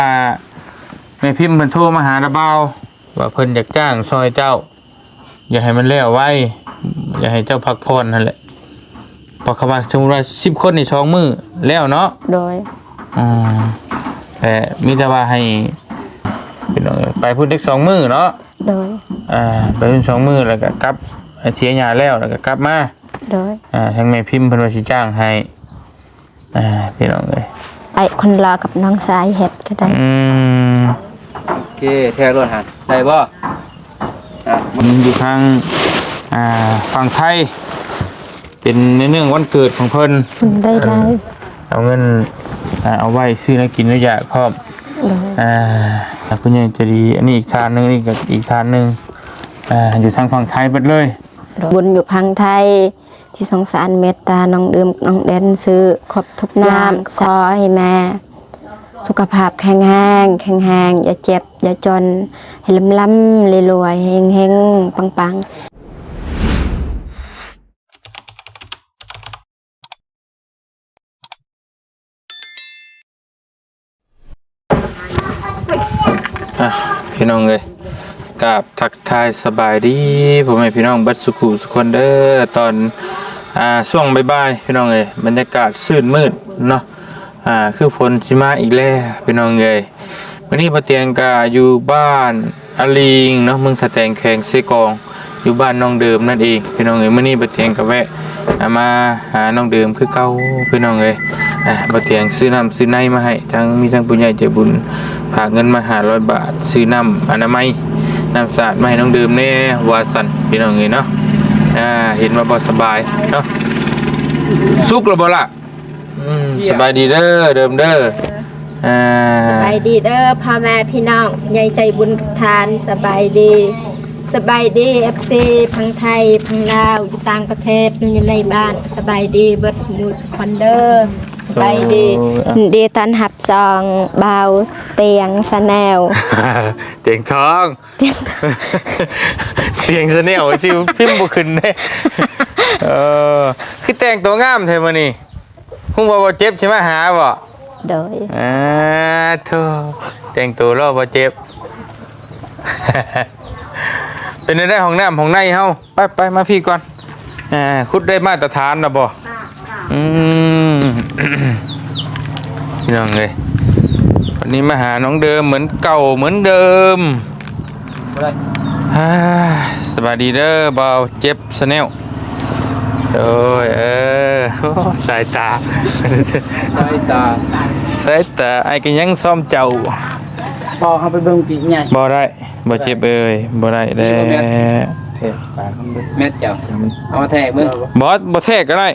ອ່າ ແມ່ພິມເພິ່ນໂທມາຫາລະບ່າວ ວ່າເພິ່ນຢາກຈ້າງຊ່ອຍເຈົ້າ ຢາກໃຫ້ມັນແລ້ວໄວ ຢາກໃຫ້ເຈົ້າພັກຜ່ອນຫັ້ນແຫຼະ ເພາະຄຳວ່າສົມມຸດວ່າສິບຄົນນີ້ສອງມື້ແລ້ວເນາະ. ໂດຍ. ອ່າ ແຕ່ມີແຕ່ວ່າໃຫ້ ພີ່ນ້ອງເອີຍ ໄປພຸ້ນຈັກສອງມື້ເນາະ. ໂດຍ. ອ່າ ໄປພຸ້ນສອງມື້ ແລ້ວກໍກັບ ເສຍຫຍ້າແລ້ວ ແລ້ວກໍກັບມາ. ໂດຍ. ອ່າ ທາງແມ່ພິມເພິ່ນວ່າຊິຈ້າງໃຫ້ ອ່າ ພີ່ນ້ອງເອີຍ ໄປຄົນລາວກັບນ້ອງຊາຍເຮັດກໍໄດ້. ອືມ ໂອເຄ ແທກໂລດຫັ້ນ ໄດ້ບໍ່? ອ່າ ມັນຢູ່ທາງ ອ່າ ຝັ່ງໄທ ເປັນໃນເນື່ອງວັນເກີດຂອງເພິ່ນ ເພິ່ນໄດ້ ເອີ ໄດ້ ເອົາເງິນ ອ່າ ເອົາໄວ້ຊື້ແນວກິນແນວຢາກພ້ອມ. ໂດຍ. ອ່າ ຜູ້ໃຫຍ່ໃຈດີ ອັນນີ້ອີກທ່ານໜຶ່ງ ນີ້ກໍອີກທ່ານໜຶ່ງ ອ່າ ຢູ່ທາງຝັ່ງໄທເບິດເລີຍ. ໂດຍ. ບຸນຢູ່ຝັ່ງໄທ ທີ່ສົງສານເມດຕານ້ອງດື່ມນ້ອງເດັ່ນ ຊື້ຄົບທຸກຢ່າງ ຂໍໃຫ້ແມ່ສຸຂະພາບແຂງແຮງ ແຂງແຮງ ຢ່າເຈັບ ຢ່າຈົນ ໃຫ້ລ່ຳໆ ລວຍໆ ເຮັງໆ ປັງໆ. ອ່ະ ພີ່ນ້ອງເອີຍ ກາບທັກທາຍສະບາຍດີພໍ່ແມ່ພີ່ນ້ອງເບິດສູ່ຜູ້ສູ່ຄົນເດີ. ຕອນ ອ່າ ຊ່ວງບ່າຍໆ ພີ່ນ້ອງເອີຍ ບັນຍາກາດຊື່ນມືດເນາະ ອ່າ ຄືຝົນຊິມາອີກແລ້ວ ພີ່ນ້ອງເອີຍ. ມື້ນີ້ບ່າວຕຽງກະຢູ່ບ້ານອາລີງເນາະ ເມືອງທ່າແຕງ ແຂວງເຊກອງ ຢູ່ບ້ານນ້ອງເດີມນັ້ນເອງ ພີ່ນ້ອງເອີຍ. ມື້ນີ້ບ່າວຕຽງກໍແວະ ອ່າ ມາຫານ້ອງເດີມຄືເກົ່າ ພີ່ນ້ອງເອີຍ. ອ່າ ບ່າວຕຽງຊື້ນ້ຳຊື້ໃນມາໃຫ້ ທັງ ມີທັງຜູ້ໃຫຍ່ໃຈບຸນຝາກເງິນມາຫ້າຮ້ອຍບາດ ຊື້ນ້ຳອະນາໄມ ນ້ຳສະອາດມາໃຫ້ນ້ອງເດີມແດ່ວ່າຊັ້ນ ພີ່ນ້ອງເອີຍເນາະ. ອ່າ ເຫັນວ່າບໍ່ສະບາຍເນາະ ສຸກແລ້ວບໍ່ລະ? ອືມ ສະບາຍດີເດີ ເດີມເດີ. ອ່າ ສະບາຍດີເດີພໍ່ແມ່ພີ່ນ້ອງ ໃຫຍ່ໃຈບຸນທຸກທ່ານ ສະບາຍດີ ສະບາຍດີ ເອັຟຊີ ຝັ່ງໄທ ຝັ່ງລາວ ຢູ່ຕ່າງປະເທດ ຢູ່ໃນບ້ານ ສະບາຍດີເບິດສູ່ໝູ່ສູ່ຄົນເດີ ສະບາຍດີ. ໂອ້ຍ ຍິນດີຕ້ອນຮັບຊ່ອງບ່າວຕຽງ Channel ຕຽງທອງ ຕຽງ Channel ຊື່ພິມບໍ່ຂຶ້ນເດ້. ເອີ ຄືແຕ່ງຕົວງາມແທ້ມື້ນີ້? ຮູ້ບໍ່ວ່າເຈັບຊິມາຫາບໍ່? ໂດຍ. ອ່າ ໂທ້ ແຕ່ງໂຕລໍບໍ່ເຈັບ. ເປັນແນວໃດຫ້ອງນ້ຳຫ້ອງໃນເຮົາ? ໄປ ໄປ ມາພີ້ກ່ອນ. ອ່າ ຂຸດໄດ້ມາດຕະຖານແລ້ວບໍ່? ອືມ ພີ່ນ້ອງເອີຍ ວັນນີ້ມາຫານ້ອງເດີມເໝືອນເກົ່າເໝືອນເດີມ. ບໍ່ໄດ້ ສະບາຍດີເດີ ບ່າວເຈັບ Channel. ໂດຍ ເອີ ໂອ້ ສາຍຕາ ສາຍຕາ ສາຍຕາ ອ້າຍກໍຍັງຊອມເຈົ້າ. ບໍ່ ເຮົາໄປເບິ່ງປີກໃຫຍ່. ບໍ່ໄດ້ ບໍ່ເຈັບເອີຍ ບໍ່ໄດ້ແລ້ວ. ແທກປາກມັນເບິ່ງ ແມັດເຈົ້າ ເອົາມາແທກເບິ່ງ. ບໍ່ ບໍ່ແທກກໍໄດ້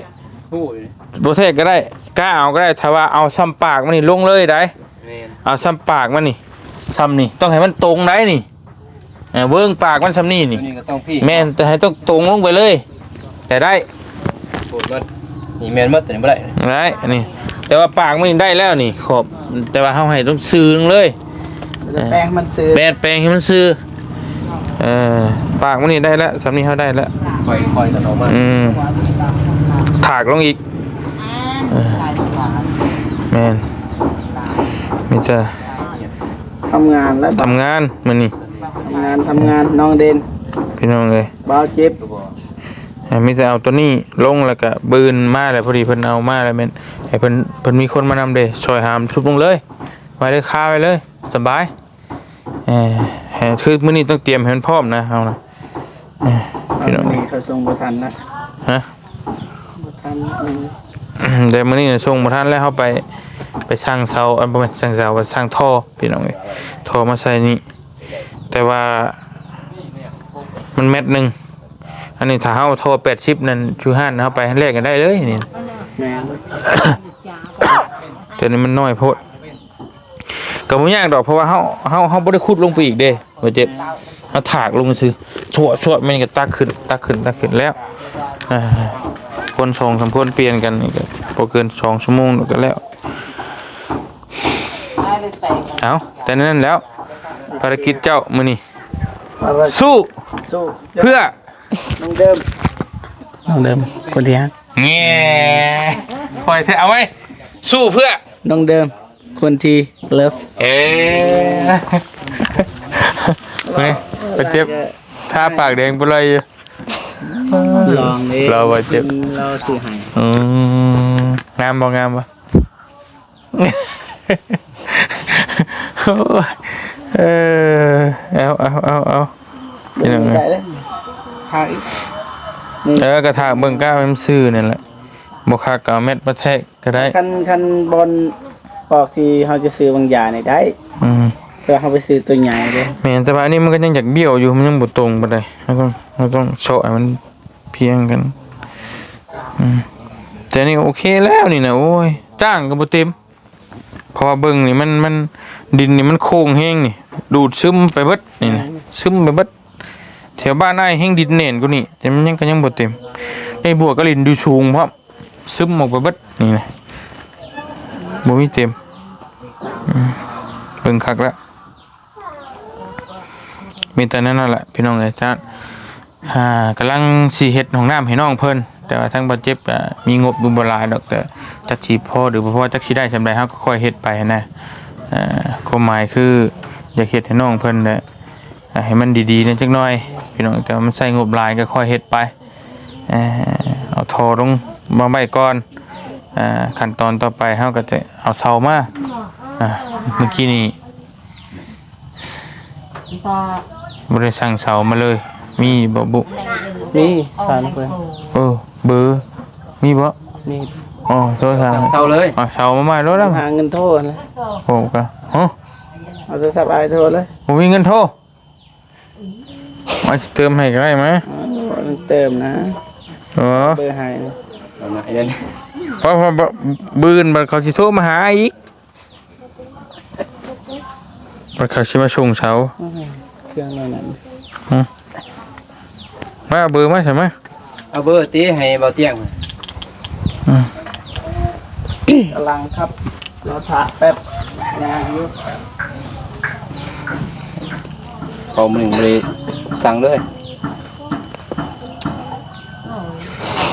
ບໍ່ແທກກໍໄດ້ ກ້າເອົາກໍໄດ້ ຖ້າວ່າເອົາຊ່ຳປາກມັນນີ້ລົງເລີຍໄດ໋. ແມ່ນ ເອົາຊ່ຳປາກມັນນີ້ ຊ່ຳນີ້ ຕ້ອງໃຫ້ມັນຕົງໄດ໋ນີ້. ເອີ ເວີງປາກມັນຊ່ຳນີ້ນີ້ ຕົງນີ້ກໍຕ້ອງພີ້ ແມ່ນ ແຕ່ໃຫ້ຕ້ອງຕົງລົງໄປເລີຍ ແຕ່ໄດ້. ໂອ້ ມັນນີ້ແມ່ນໝົດ ຕົວນີ້ບໍ່ໄດ້ ໄດ້ ອັນນີ້ ແຕ່ວ່າປາກມັນນີ້ໄດ້ແລ້ວນີ້ ຂອບ ແຕ່ວ່າເຮົາໃຫ້ຕ້ອງຊື່ລົງເລີຍ ແປງມັນຊື່ ແປງ ແປງໃຫ້ມັນຊື່. ເອີ ປາກມັນນີ້ໄດ້ແລ້ວ ຊ່ຳນີ້ເຮົາໄດ້ແລ້ວ ຄ່ອຍໆກັນອອກມາ. ອືມ ຖາກລົງອີກ. ເອີ ແມ່ນ ມີແຕ່ ທຳງານແລ້ວ ທຳງານມື້ນີ້ ທຳງານ ທຳງານ ນ້ອງເດັ່ນ ພີ່ນ້ອງເອີຍ ບ່າວເຈັບ. ອ່າ ມີແຕ່ເອົາຕົວນີ້ລົງ ແລ້ວກະບືນມາແລ້ວ ພໍດີເພິ່ນເອົາມາແລ້ວແມ່ນ ໃຫ້ເພິ່ນ ເພິ່ນມີຄົນມານຳເດ້ ຊ່ອຍຫາມທຸບລົງເລີຍ ໄວ້ເລີຍ ຄາໄວ້ເລີຍ ສະບາຍ. ເອີ ຄືມື້ນີ້ຕ້ອງຕຽມໃຫ້ມັນພ້ອມນະ ເຮົານະ. ເອີ ພີ່ນ້ອງ ມື້ນີ້ເຂົາສົ່ງບໍ່ທັນນະ ຮະ ບໍ່ທັນ. ແຕ່ມື້ນີ້ສົ່ງບໍ່ທັນແລ້ວ ເຮົາໄປ ໄປສັ່ງເສົາ ອັນ ບໍ່ແມ່ນສັ່ງເສົາ ໄປສັ່ງທໍ່ ພີ່ນ້ອງເອີຍ ທໍ່ມາໃສ່ນີ້ ແຕ່ວ່າມັນແມັດໜຶ່ງ. ອັນນີ້ຖ້າເຮົາທໍ່ແປດສິບນັ້ນ ຢູ່ຮ້ານເຮົາໄປຮ້ານແລກກໍໄດ້ເລີຍນີ້. ແມ່ນ ແຕ່ນີ້ມັນນ້ອຍໂພດ. ກໍບໍ່ຍາກດອກ ເພາະວ່າເຮົາ ເຮົາ ເຮົາບໍ່ໄດ້ຂຸດລົງໄປອີກເດ້ ບໍ່ເຈັບ ເຮົາຖາກລົງຊື່ ຊວດໆ ມັນກໍຕັກຂຶ້ນ ຕັກຂຶ້ນ ຕັກຂຶ້ນແລ້ວ. ອ່າ ຄົນສອງສາມຄົນປ່ຽນກັນນີ້ ກໍບໍ່ເກີນສອງຊົ່ວໂມງກໍແລ້ວ. ເອົາ ແຕ່ນັ້ນແລ້ວ ພາລະກິດເຈົ້າມື້ນີ້ ສູ້ ສູ້ ເພື່ອ ນ້ອງເດີມ ນ້ອງເດີມ ຄົນທີ່ຮັກ ແງ່ ຄ່ອຍແທ້ ເອົາໄວ້ ສູ້ເພື່ອ ນ້ອງເດີມ. ຄົນທີ່ເລີບ ເອີ ແມ່ນ ໄປເຈັບ ທາປາກແດງບໍ່ໄລ່ຢູ່ ລອງເດ້ ລາວວ່າເຈັບ ລາວຊື້ໃຫ້ ອືມ ງາມບໍ່ ງາມບໍ່? ໂອ້ຍ ເອີ ເອົາ ເອົາ ເອົາ ເອົາ ພີ່ນ້ອງເອີຍ ໄດ້ເລີຍ ທາກອີກ ເອີ ກະທາກເບິ່ງກ້າວໃຫ້ມັນຊື່ນັ້ນແຫຼະ ບໍ່ຄັກກະເອົາແມັດມາແທກກະໄດ້ ຄັນ ຄັນບ່ອນປອກທີ່ເຮົາຈະຊື້ວາງຢານີ້ໄດ້ ອືມ ແຕ່ວ່າເຮົາໄປຊື້ໂຕໃຫຍ່ເດ້ ແມ່ນ ແຕ່ວ່າອັນນີ້ມັນກະຍັງຢາກບ້ຽວຢູ່ ມັນຍັງບໍ່ຕົງປານໃດ ເຮົາຕ້ອງ ເຮົາຕ້ອງເຊາະໃຫ້ມັນພຽງກັນ ອືມ ແຕ່ນີ້ໂອເຄແລ້ວນີ້ນະ ໂອ້ຍ ຈ້າງກະບໍ່ເຕັມ ເພາະວ່າເບິ່ງນີ້ມັນ ມັນ ດິນນີ້ມັນໂຄ້ງແຮງນີ້ ດູດຊຶມໄປເບິດນີ້ນະ ແມ່ນ ຊຶມໄປເບິດ ແຖວບ້ານອ້າຍແຮງດິນແໜ້ນກວ່ານີ້ ແຕ່ມັນຍັງ ກະຍັງບໍ່ເຕັມ ໄອ້ບວກກະຫຼິ້ນຢູ່ສູງພ້ອມ ຊຶມອອກໄປເບິດນີ້ນະ ບໍ່ມີເຕັມ ອືມ ເບິ່ງຄັກແລ້ວ ມີແຕ່ນັ້ນແຫຼະພີ່ນ້ອງເອີຍ ຈານ ອ່າ ກຳລັງຊິເຮັດຫ້ອງນ້ຳໃຫ້ນ້ອງເພິ່ນ ແຕ່ວ່າທາງບາດເຈັບກະມີງົບຢູ່ບໍ່ຫຼາຍດອກ ແຕ່ຈັກຊິພໍຫຼືບໍ່ພໍ ຈັກຊິໄດ້ສ່ຳໃດ ເຮົາກະຄ່ອຍເຮັດໄປຫັ້ນນະ ຄວາມໝາຍຄືຢາກເຮັດໃຫ້ນ້ອງເພິ່ນແຫຼະ ໃຫ້ມັນດີໆແດ່ຈັກໜ່ອຍພີ່ນ້ອງ ແຕ່ວ່າມັນໃຊ້ງົບຫຼາຍກະຄ່ອຍເຮັດໄປ ເອົາທໍ່ລົງມາໄວ້ກ່ອນ ຂັ້ນຕອນຕໍ່ໄປເຮົາກະຈະເອົາເສົາມາ ມື້ກີ້ນີ້ ບໍ່ໄດ້ສັ່ງເສົາມາເລີຍ ມີບໍ່ບຸ? ມີ ສານເພິ່ນ ເອີ ເບີ ມີບໍ່? ມີ ອໍ ໂທຫາ ສັ່ງເສົາເລີຍ ເອົາເສົາມາໃໝ່ໂລດ ຫາເງິນໂທຫັ້ນແຫຼະ ໂອ້ ກະ ຮະ ເອົາໂທລະສັບອ້າຍໂທເລີຍ ບໍ່ມີເງິນໂທ ອ້າຍຊິເຕີມໃຫ້ກະໄດ້ມາ ເອີ ມັນເຕີມນະ ເອີ ເບີໃຫ້ ເອົາມາໃຫ້ເດີ ເພາະ ເພາະ ບ- ບ- ມື້ອື່ນບັດເຂົາຊິໂທມາຫາອ້າຍອີກ ບັດເຂົາຊິມາສົ່ງເສົາ ອືມ ເຄື່ອງແນວນັ້ນ ຫຶ ມາເອົາເບີມາຊະມາ ເອົາເບີຕິ ໃຫ້ເບົາຕຽງ ອືມ ກຳລັງຂັບ ລໍຖ້າແປັບ ຍ່າງຢູ່ ເອົາມື້ນີ້ບໍ່ໄດ້ສັ່ງເລີຍ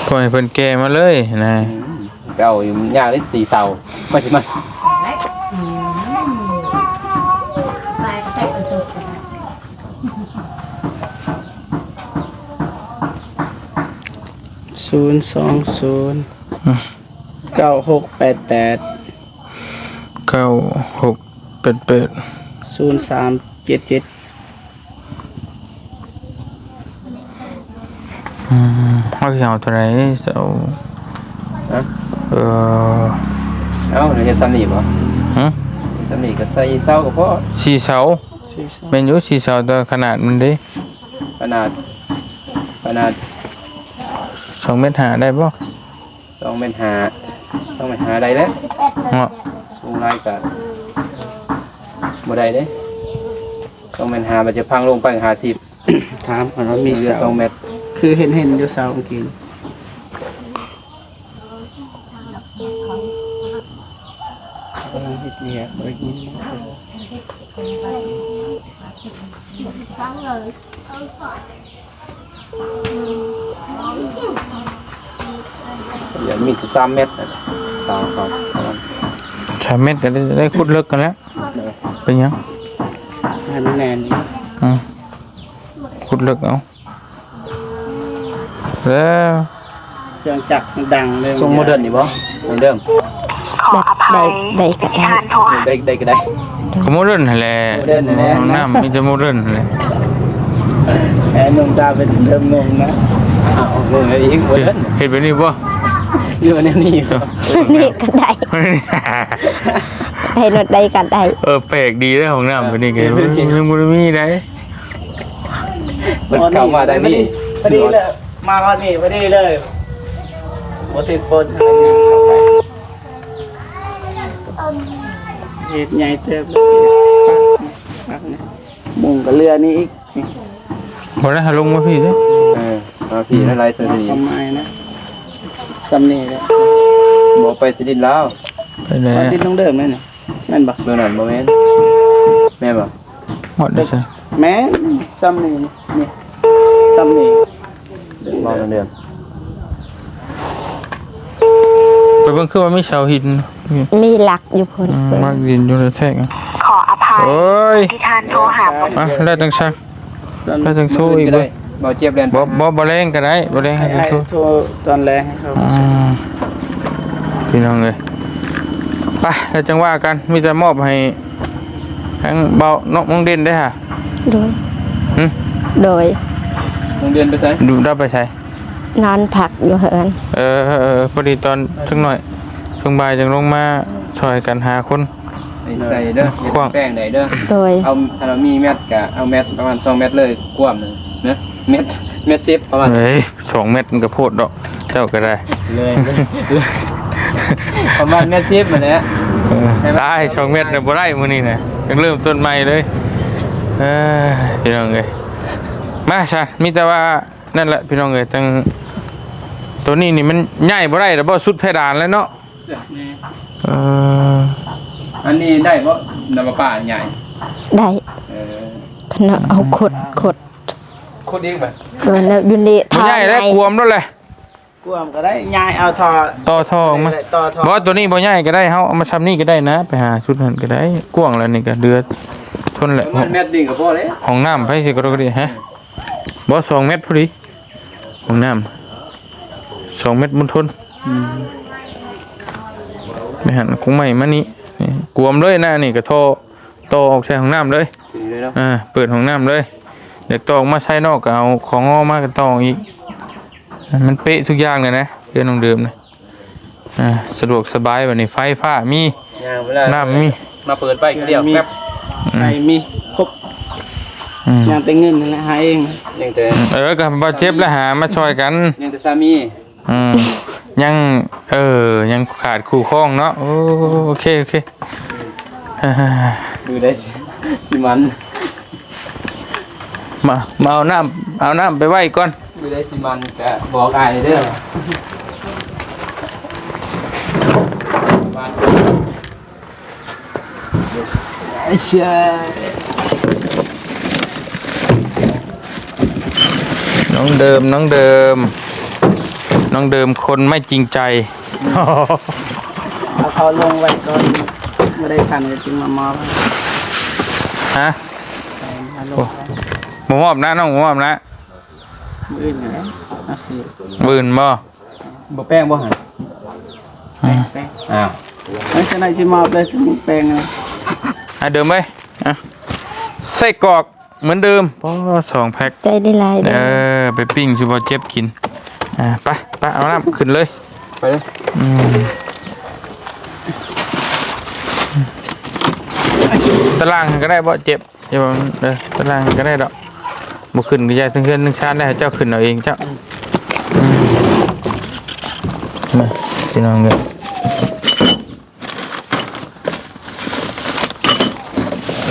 ປ່ອຍໃຫ້ເພິ່ນແກ່ມາເລີຍນະ ອືມ ໄປເອົາຢູ່ ມັນຍາກເດ້ ສີ່ເສົາ ກວ່າຊິມາ ສູນສອງສູນ ອືມ ເກົ້າຫົກແປດແປດ ເກົ້າຫົກແປດແປດ ສູນສາມເຈັດເຈັດ ອືມ ເຮົາຊິເອົາເທົ່າໃດເສົາ? ຮະ? ເອີ ເອົາ ເຮັດຊ່ຳນີ້ບໍ່? ຫຶ? ເຮັດຊ່ຳນີ້ກະໃສ່ເສົາກະພໍ ສີ່ເສົາ ສີ່ເສົາ ແມ່ນຢູ່ ສີ່ເສົາ ແຕ່ຂະໜາດມັນເດ ຂະໜາດ ຂະໜາດ ສອງແມັດຫ້າໄດ້ບໍ່? ສອງແມັດຫ້າ ສອງແມັດຫ້າໄດ້ແລ້ວເນາະ ສູງຫຼາຍກະບໍ່ໄດ້ເດ້ ສອງແມັດຫ້າ ມັນຈະພັງລົງໄປຫ້າສິບ ຖາມກ່ອນວ່າມີເສົາ ສອງແມັດ ຄືເຫັນ ເຫັນຢູ່ເສົາເມື່ອກີ້ ກຳລັງເຮັດວຽກ ບໍ່ໄດ້ຍິນ ຢ່າງມີຄືສາມແມັດ ສາມ ສາມ ສາມແມັດກະໄດ້ ໄດ້ຂຸດເລິກຫັ້ນແຫຼະ ເປັນຫຍັງ ໃຫ້ມັນແໜ້ນ ອືມ ຂຸດເລິກເອົາ ແລ້ວ ເຄື່ອງຈັກດັງເລີຍ ຊົງໂມເດີນນີ້ບໍ່? ໂມເດີນ ໄດ້ ໄດ້ກະໄດ້ ໄດ້ ໄດ້ກະໄດ້ ກະໂມເດີນຫັ້ນແຫຼະ ໂມເດີນຫັ້ນແຫຼະ ຫ້ອງນ້ຳມີແຕ່ໂມເດີນຫັ້ນແຫຼະ ແອນຸ່ງຕາເປັນເລີ່ມງົງນະ ອ້າວ ງົງອີກ ໂມເດີນ ເຮັດແບບນີ້ບໍ່? ຢູ່ແນວນີ້ ນີ້ກະໄດ້ ເຮັດແນວໃດກະໄດ້ ເອີ ແປກດີເດ້ ຫ້ອງນ້ຳແບບນີ້ກະ ເອີ ຍັງບໍ່ໄດ້ມີໃດ ມັນເຂົ້າມາໄດ້ນີ້ ພໍດີເລີຍ ມາຮອດນີ້ພໍດີເລີຍ ບໍ່ຖືກຝົນ ເຮັດໃຫຍ່ເຕີບ ມຸງກະເຫຼືອນີ້ອີກ ບໍ່ໄດ້ຫາລົງມາພີ້ເດ້ ເອີ ມາພີ້ໄດ້ຫຼາຍສ່ວນນີ້ ຄວາມໝາຍນະ ຊ່ຳນີ້ແຫຼະ ບໍ່ໄປຊິດິນລາວ ໄປແລ້ວ ມາດິນລົງເດີມແມ່ນ ແມ່ນບໍ່? ໂຕນັ້ນບໍ່ແມ່ນ ແມ່ນບໍ່? ຮອດໄດ້ໃສ? ແມ່ນ ຊ່ຳນີ້ ນີ້ ຊ່ຳນີ້ ມອງເດີມ ໄປເບິ່ງຄືວ່າມີເສົາຫີນ ມີຫຼັກຢູ່ພຸ້ນ ອືມ ເບິ່ງ ມັກດິນຢູ່ໃນແທກ ຂໍອະໄພ ໂອ້ຍ ທີ່ທ່ານໂທຫາບໍ່ ອ່ະ ແລ້ວຈັ່ງຊັ້ນ ແລ້ວຈັ່ງໂຊອີກເບິ່ງ ບໍ່ເຈັບແລ້ວ ບໍ່ ບໍ່ ບໍ່ແລງກໍໄດ້ ບໍ່ແລງໃຫ້ ໃຫ້ ໃຫ້ ໂຊ ໂທຕອນແລງໃຫ້ເຂົາ ອ່າ ພີ່ນ້ອງເອີຍ ໄປ ແລ້ວຈັ່ງວ່າກັນ ມີແຕ່ມອບໃຫ້ທາງເບົາ ນ້ອງ ນ້ອງເດັ່ນໄດ້ຫາ ໂດຍ ຫຶ ໂດຍ ນ້ອງເດັ່ນໄປໃສ? ດູ ລາວໄປໃສ? ນອນພັກຢູ່ເຮືອນ ເອີ ພໍດີຕອນຈັກໜ້ອຍ ຊ່ວງບ່າຍຈັ່ງລົງມາຊ່ອຍກັນຫາຄົນ ໃສ່ເດີ ຂວ້າງແປ້ງໄດ້ເດີ ໂດຍ ເອົາ ຖ້າເຮົາມີແມັດກະເອົາແມັດປະມານສອງແມັດເລີຍ ກວ້າງໜຶ່ງນະ ແມັດ ແມັດສິບປະມານ ເອີຍ ສອງແມັດມັນກະໂພດດອກ ເຈົ້າກະໄດ້ ເລີຍ ເລີຍ ປະມານແມັດສິບຫັ້ນແຫຼະ ເອີ ຕາຍ ສອງແມັດນະບໍ່ໄດ້ມື້ນີ້ນະ ຍັງເລີ່ມຕົ້ນໃໝ່ເລີຍ ເອີ ພີ່ນ້ອງເອີຍ ມາຊະ ມີແຕ່ວ່າ ນັ້ນແຫຼະພີ່ນ້ອງເອີຍ ຈັ່ງ ໂຕນີ້ນີ້ມັນຍ້າຍບໍ່ໄດ້ແລ້ວບໍ່ ສຸດເພດານແລ້ວເນາະ ແມ່ນ ເອີ ອັນນີ້ໄດ້ບໍ່ ນ້ຳປະປາໃຫຍ່ ໄດ້ ເອີ ຄັນເອົາຂຸດ ຂຸດ ຂຸດອີກບໍ່ ເອີ ແລ້ວຢູ່ນີ້ ບໍ່ໃຫຍ່ແລ້ວ ກວມໂລດແຫຼະ ກວມກໍໄດ້ ຍ້າຍເອົາທໍ່ ຕໍ່ທໍ່ອອກມາ ຕໍ່ທໍ່ ບໍ່ ໂຕນີ້ບໍ່ຍ້າຍກໍໄດ້ ເຮົາເອົາມາຊ່ຳນີ້ກໍໄດ້ນະ ໄປຫາຊຸດນັ້ນກໍໄດ້ ກວ້າງແລ້ວນີ້ກໍເຫຼືອທົນແຫຼະ ປະມານແມັດໜຶ່ງກໍພໍແລ້ວ ຫ້ອງນ້ຳໄປຊິກໍໄດ້ ຮະ ບໍ່ ສອງແມັດພໍດີ ຫ້ອງນ້ຳ ສອງແມັດບຸນທົນ ອືມ ໄປຫັ້ນກົງໄມ້ມານີ້ ນີ້ກວມເລີຍນະ ນີ້ກໍທໍ່ ຕໍ່ອອກໃສ່ຫ້ອງນ້ຳເລີຍ ນີ້ເລີຍເນາະ ອ່າ ເປີດຫ້ອງນ້ຳເລີຍ ຢາກຕໍ່ອອກມາໃສ່ນອກກໍເອົາຂອງງໍມາກໍຕໍ່ອີກ ມັນເປະທຸກຢ່າງເລີຍນະ ເຮືອນນ້ອງເດີມນະ ອ່າ ສະດວກສະບາຍ ບັດນີ້ໄຟຟ້າມີ ຍ່າງໄປແລ້ວ ນ້ຳມີ ມາເປີດໄຟ ມີ ດຽວ ມີ ແປັບ ອືມ ໄຟມີຄົບ ອືມ ຍ່າງແຕ່ເງິນຫັ້ນແຫຼະ ຫາເອງ ຍັງແຕ່ ເອີ ກໍບໍ່ເຈັບແລ້ວຫາມາຊ່ອຍກັນ ຍັງແຕ່ສາມີ ອືມ ຍັງ ເອີ ຍັງຂາດຄູ່ຄອງເນາະ ໂອ ໂອເຄ ໂອເຄ ມື້ໃດຊິ ຊິມັນ ມາ ມາເອົານ້ຳ ເອົານ້ຳໄປໄວ້ກ່ອນ ມື້ໃດຊິມັນກະບອກອ້າຍເດີ ນ້ອງເດີມ ນ້ອງເດີມ ນ້ອງເດີມຄົນໄມ່ຈິງໃຈ ເອົາເຂົາລົງໄວ້ກ່ອນ ບໍ່ໄດ້ທັນກໍຈຶ່ງມາມອບ ຮະ ເອົາລົງໄວ້ ໂອ້ ບໍ່ມອບນະ ນ້ອງບໍ່ມອບນະ ມື້ອື່ນກໍໄດ້ ເອົາຊິ ມື້ອື່ນບໍ່? ບໍ່ແປ້ງບໍ່ຫັ້ນ? ແປ້ງ ແປ້ງ ອ້າວ ແລ້ວຈະໄດ້ຊິມອບເລີຍ ແປ້ງນະ ອ່ະ ເດີມເອີຍ ອ່ະ ໄສ້ກອກເໝືອນເດີມ ໂອ້ ສອງແພັກ ໃຈໄດ້ຫຼາຍເດີ ເອີ ໄປປີ້ງສູ່ບໍ່ເຈັບກິນ ອ່າ ໄປ ໄປ ເອົານ້ຳຂຶ້ນເລີຍ ໄປເລີຍ ອືມ ຕາລ່າງຫັ້ນກໍໄດ້ບໍ່ ເຈັບ ຢ່າວ່າມັນ ເອີ ຕາລ່າງກໍໄດ້ດອກ ບໍ່ຂຶ້ນກໍຢ່າ ທັງເຮືອນທັງຊານໄດ້ ໃຫ້ເຈົ້າຂຶ້ນເອົາເອງເຈົ້າ ອືມ ມາ ພີ່ນ້ອງເອີຍ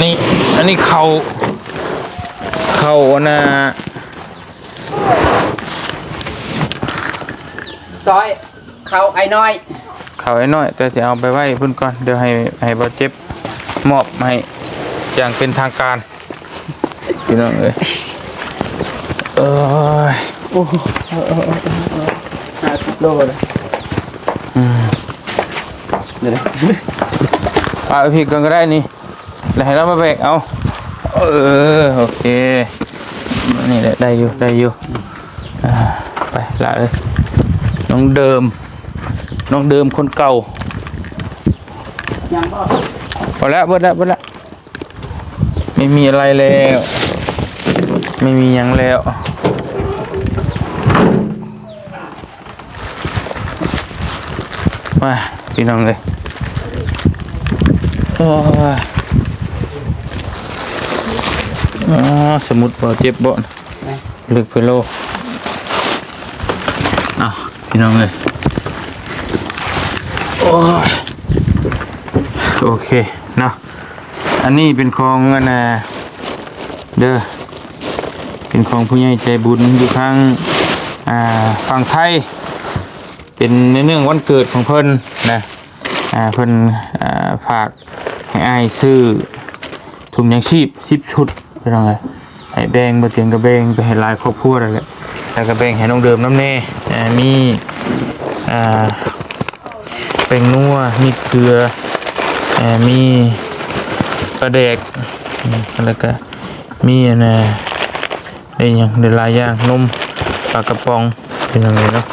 ນີ້ ອັນນີ້ເຂົ້າ ເຂົ້າອັນນ່າ ຊອຍ ເຂົ້າອ້າຍນ້ອຍ ເຂົ້າອ້າຍນ້ອຍ ແຕ່ຊິເອົາໄປໄວ້ພຸ້ນກ່ອນ ດຽວໃຫ້ ໃຫ້ບ່າວເຈັບມອບໃຫ້ຢ່າງເປັນທາງການ ພີ່ນ້ອງເອີຍ ໂອ້ຍ ໂອ້ ເອີ ເອີ ເອີ ເອີ ຫ້າສິບໂລເລີຍ ອືມ ເດີ ເອົາໄປພີ້ກ່ອນກໍໄດ້ນີ້ ແລ້ວໃຫ້ລາວມາແບກເອົາ ເອີ ໂອເຄ ນີ້ແຫຼະ ໄດ້ຢູ່ ໄດ້ຢູ່ ອ່າ ໄປລະເອີຍ ນ້ອງເດີມ ນ້ອງເດີມຄົນເກົ່າ ຍັງບໍ່? ພໍແລ້ວ ເບິດແລ້ວ ເບິດແລ້ວ ໄມ່ມີອະໄລແລ້ວ ໄມ່ມີຫຍັງແລ້ວ ມາ ພີ່ນ້ອງເອີຍ ໂອ້ຍ ອໍ ສະມຸດບໍ່ເຈັບບໍ່? ເລິກເພີໂລ ເອົ້າ ພີ່ນ້ອງເອີຍ ໂອ້ຍ ໂອເຄເນາະ ອັນນີ້ເປັນຂອງອັນນ່າ ເດີ ເປັນຂອງຜູ້ໃຫຍ່ໃຈບຸນຢູ່ທາງ ອ່າ ຝັ່ງໄທ ເປັນໃນເນື່ອງວັນເກີດຂອງເພິ່ນນະ ອ່າ ເພິ່ນ ອ່າ ຝາກໃຫ້ອ້າຍຊື້ ທຸງຍາງຊີບສິບຊຸດ ພີ່ນ້ອງເອີຍ ໃຫ້ແບ່ງ ບໍ່ຕຽງກໍແບ່ງໄປໃຫ້ຫຼາຍຄອບຄົວນັ້ນແຫຼະ ແລ້ວກໍແບ່ງໃຫ້ນ້ອງເດີມນຳແດ່ ມີ ອ່າ ປ້ງນົວ ມີເກືອ ເອີ ມີປາແດກ ແລ້ວກະມີອັນນ່າ ໄດ້ຫຍັງ ໄດ້ຫຼາຍຢ່າງ ນົມ ປາກະປ໋ອງ ພີ່ນ້ອງເອີຍເນາະ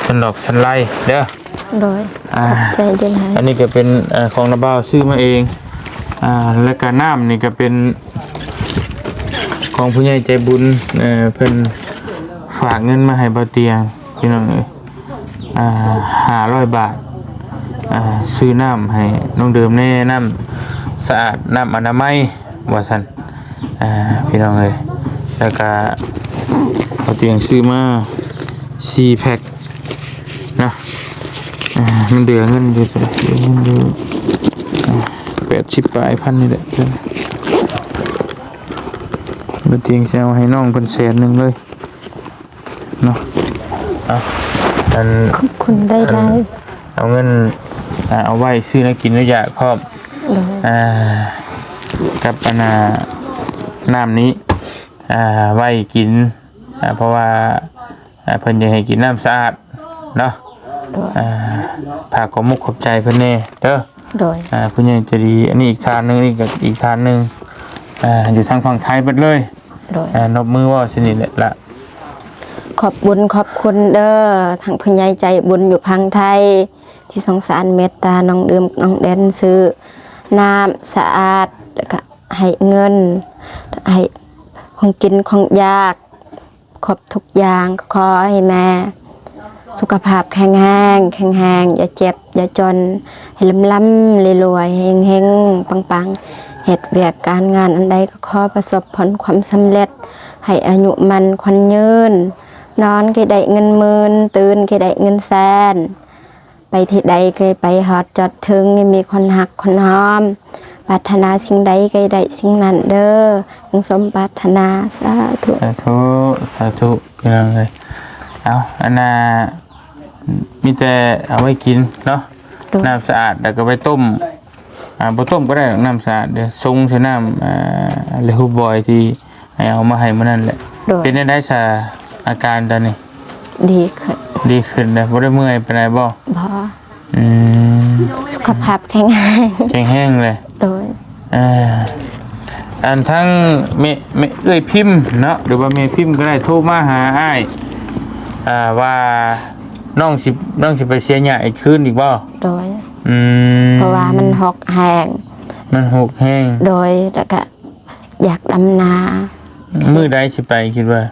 ສັນດອກສັນໄລເດີ. ໂດຍ ອ່າ ຂອບໃຈເດີຫຼາຍ. ອັນນີ້ກະເປັນ ເອີ ຂອງນ້າບ່າວຊື້ມາເອງ ອ່າ ແລ້ວກະນ້ຳນີ້ກະເປັນຂອງຜູ້ໃຫຍ່ໃຈບຸນ ເອີ ເພິ່ນຝາກເງິນມາໃຫ້ບ່າວຕຽງ ພີ່ນ້ອງເອີຍ ອ່າ ຫ້າຮ້ອຍບາດ ອ່າ ຊື້ນ້ຳໃຫ້ນ້ອງເດີມແດ່ ນ້ຳສະອາດ ນ້ຳອະນາໄມ ວ່າຊັ້ນ ອ່າ ພີ່ນ້ອງເອີຍ ແລ້ວກະບ່າວຕຽງຊື້ມາສີ່ແພັກ ເນາະ ອ່າ ມັນເຫຼືອເງິນຢູ່ເທົ່າໃດ ເຫຼືອເງິນຢູ່ ອ່າ ແປດສິບປາຍພັນນີ້ແຫຼະ ບ່າວຕຽງຊິເອົາໃຫ້ນ້ອງເພິ່ນແສນໜຶ່ງເລີຍເນາະ. ເອົາ ອັນ ຂອບຄຸນຫຼາຍໆ ເອົາເງິນ ອ່າ ເອົາໄວ້ຊື້ແນວກິນແນວຢາກພ້ອມ ໂດຍ ອ່າ ກັບອັນນ່າ ນ້ຳນີ້ ອ່າ ໄວ້ກິນ ອ່າ ເພາະວ່າ ອ່າ ເພິ່ນຢາກໃຫ້ກິນນ້ຳສະອາດເນາະ ໂດຍ ອ່າ ຝາກຂອບມຸກຂອບໃຈເພິ່ນແດ່ເດີ ໂດຍ ອ່າ ຜູ້ໃຫຍ່ໃຈດີ. ອັນນີ້ອີກທ່ານໜຶ່ງ ນີ້ກະອີກທ່ານໜຶ່ງ ອ່າ ຢູ່ທາງຝັ່ງໄທເບິດເລີຍ ໂດຍ ອ່າ ນົບມືເວົ້າຊິນີ້ແຫຼະລະ ຂອບບຸນຂອບຄຸນເດີ ທັງຜູ້ໃຫຍ່ໃຈບຸນຢູ່ຝັ່ງໄທ ທີ່ສົງສານເມດຕານ້ອງດື່ມນ້ອງແດນ ຊື້ນ້ຳສະອາດ ແລ້ວກະໃຫ້ເງິນ ໃຫ້ຂອງກິນຂອງຢາກ ຄົບທຸກຢ່າງ. ຂໍໃຫ້ແມ່ສຸຂະພາບແຂງແຮງ ແຂງແຮງ ຢ່າເຈັບຢ່າຈົນ ໃຫ້ລ່ຳໆລວຍໆ ເຮັງໆປັງໆ ເຮັດວຽກການງານອັນໃດກໍຂໍປະສົບຜົນຄວາມສຳເລັດ ໃຫ້ອາຍຸໝັ້ນຂວັນຍືນ ນອນກໍໄດ້ເງິນໝື່ນ ຕື່ນກໍໄດ້ເງິນແສນ ໄປທີ່ໃດກໍໄປຮອດຈອດເຖິງ ໃຫ້ມີຄົນຮັກຄົນຫອມ ປາດຖະໜາສິ່ງໃດກໍໄດ້ສິ່ງນັ້ນເດີ ດັ່ງສົມປາດຖະໜາ ສາທຸ ສາທຸ ສາທຸ ພີ່ນ້ອງເອີຍ. ເອົາ ອັນນ່າ ມີແຕ່ເອົາໄວ້ກິນເນາະ ໂດຍ ນ້ຳສະອາດ ແລ້ວກໍໄວ້ຕົ້ມ ອ່າ ບໍ່ຕົ້ມກໍໄດ້ດອກ ນ້ຳສະອາດເດີ ຊົງໃສ່ນ້ຳ ອ່າ ເລຮູບອຍທີ່ ໃຫ້ເອົາມາໃຫ້ມື້ນັ້ນແຫຼະ ໂດຍ ເປັນຈັ່ງໃດຊະ ອາການຕອນນີ້? ດີຂຶ້ນ ດີຂຶ້ນແລ້ວ ບໍ່ໄດ້ເມື່ອຍປານໃດບໍ່? ບໍ່ ອືມ ສຸຂະພາບແຂງແຮງ ແຂງແຮງເລີຍ ໂດຍ ເອີ ອັນທັງແມ່ ແມ່ເອື້ອຍພິມເນາະ ຫຼືວ່າແມ່ພິມກໍໄດ້ໂທມາຫາອ້າຍ ອ່າ ວ່ານ້ອງຊິ ນ້ອງຊິໄປເສຍຫຍ້າອີກຄືນອີກບໍ່? ໂດຍ ອືມ ເພາະວ່າມັນຫົກແຮງ ມັນຫົກແຮງ ໂດຍ ແລ້ວກະ ຢາກດຳນາ ມື້ໃດຊິໄປຄິດວ່າ?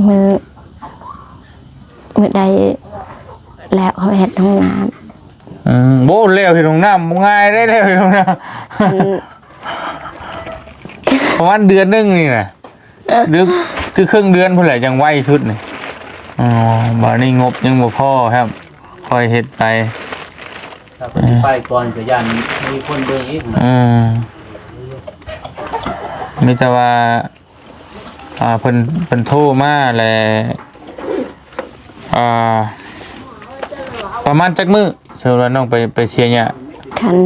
ມື້ ມື້ໃດແລ້ວເຮົາເຮັດຫ້ອງນ້ຳ ອືມ ໂອ້ ແລ້ວເຮັດຫ້ອງນ້ຳບໍ່ງ່າຍເດ້ ແລ້ວເຮັດຫ້ອງນ້ຳ ອັນ ປະມານເດືອນໜຶ່ງນີ້ນະ ຫຼື ຄືເຄິ່ງເດືອນພຸ້ນແຫຼະ ຈັ່ງໄວສຸດນີ້ ອໍ ບາດນີ້ງົບຍັງບໍ່ພໍແຮມ ຄ່ອຍເຮັດໄປ ຖ້າເພິ່ນຊິໄປກ່ອນກໍຢ້ານມີຄົນເບິ່ງອີກນະ ອືມ ມີແຕ່ວ່າ ອ່າ ເພິ່ນ ເພິ່ນໂທມາແລ້ວ ອ່າ ປະມານຈັກມື້ ສົມມຸດວ່ານ້ອງໄປ ໄປເສຍຫຍ້າ? ຄັນ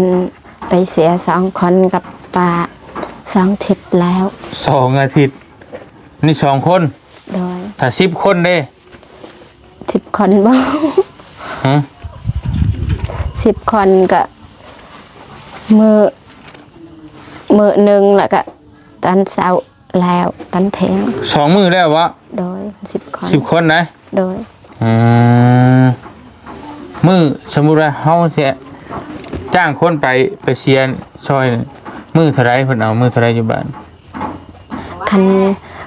ໄປເສຍສອງຄົນກັບປ້າ ສອງທິດແລ້ວ ສອງອາທິດ ນີ້ສອງຄົນ ໂດຍ ຖ້າສິບຄົນເດ້? ສິບຄົນບໍ່? ຮະ? ສິບຄົນກະມື້ ມື້ໜຶ່ງ ແລ້ວກະຕອນເຊົ້າແລ້ວ ຕອນທ່ຽງ ສອງມື້ແລ້ວບໍ? ໂດຍ ສິບຄົນ ສິບຄົນນະ? ໂດຍ ອືມ ມື້ ສົມມຸດວ່າເຮົາຊິຈ້າງຄົນໄປ ໄປເສຍຊ່ອຍ ມື້ເທົ່າໃດ ເພິ່ນເອົາມື້ເທົ່າໃດຢູ່ບ້ານ? ຄັນ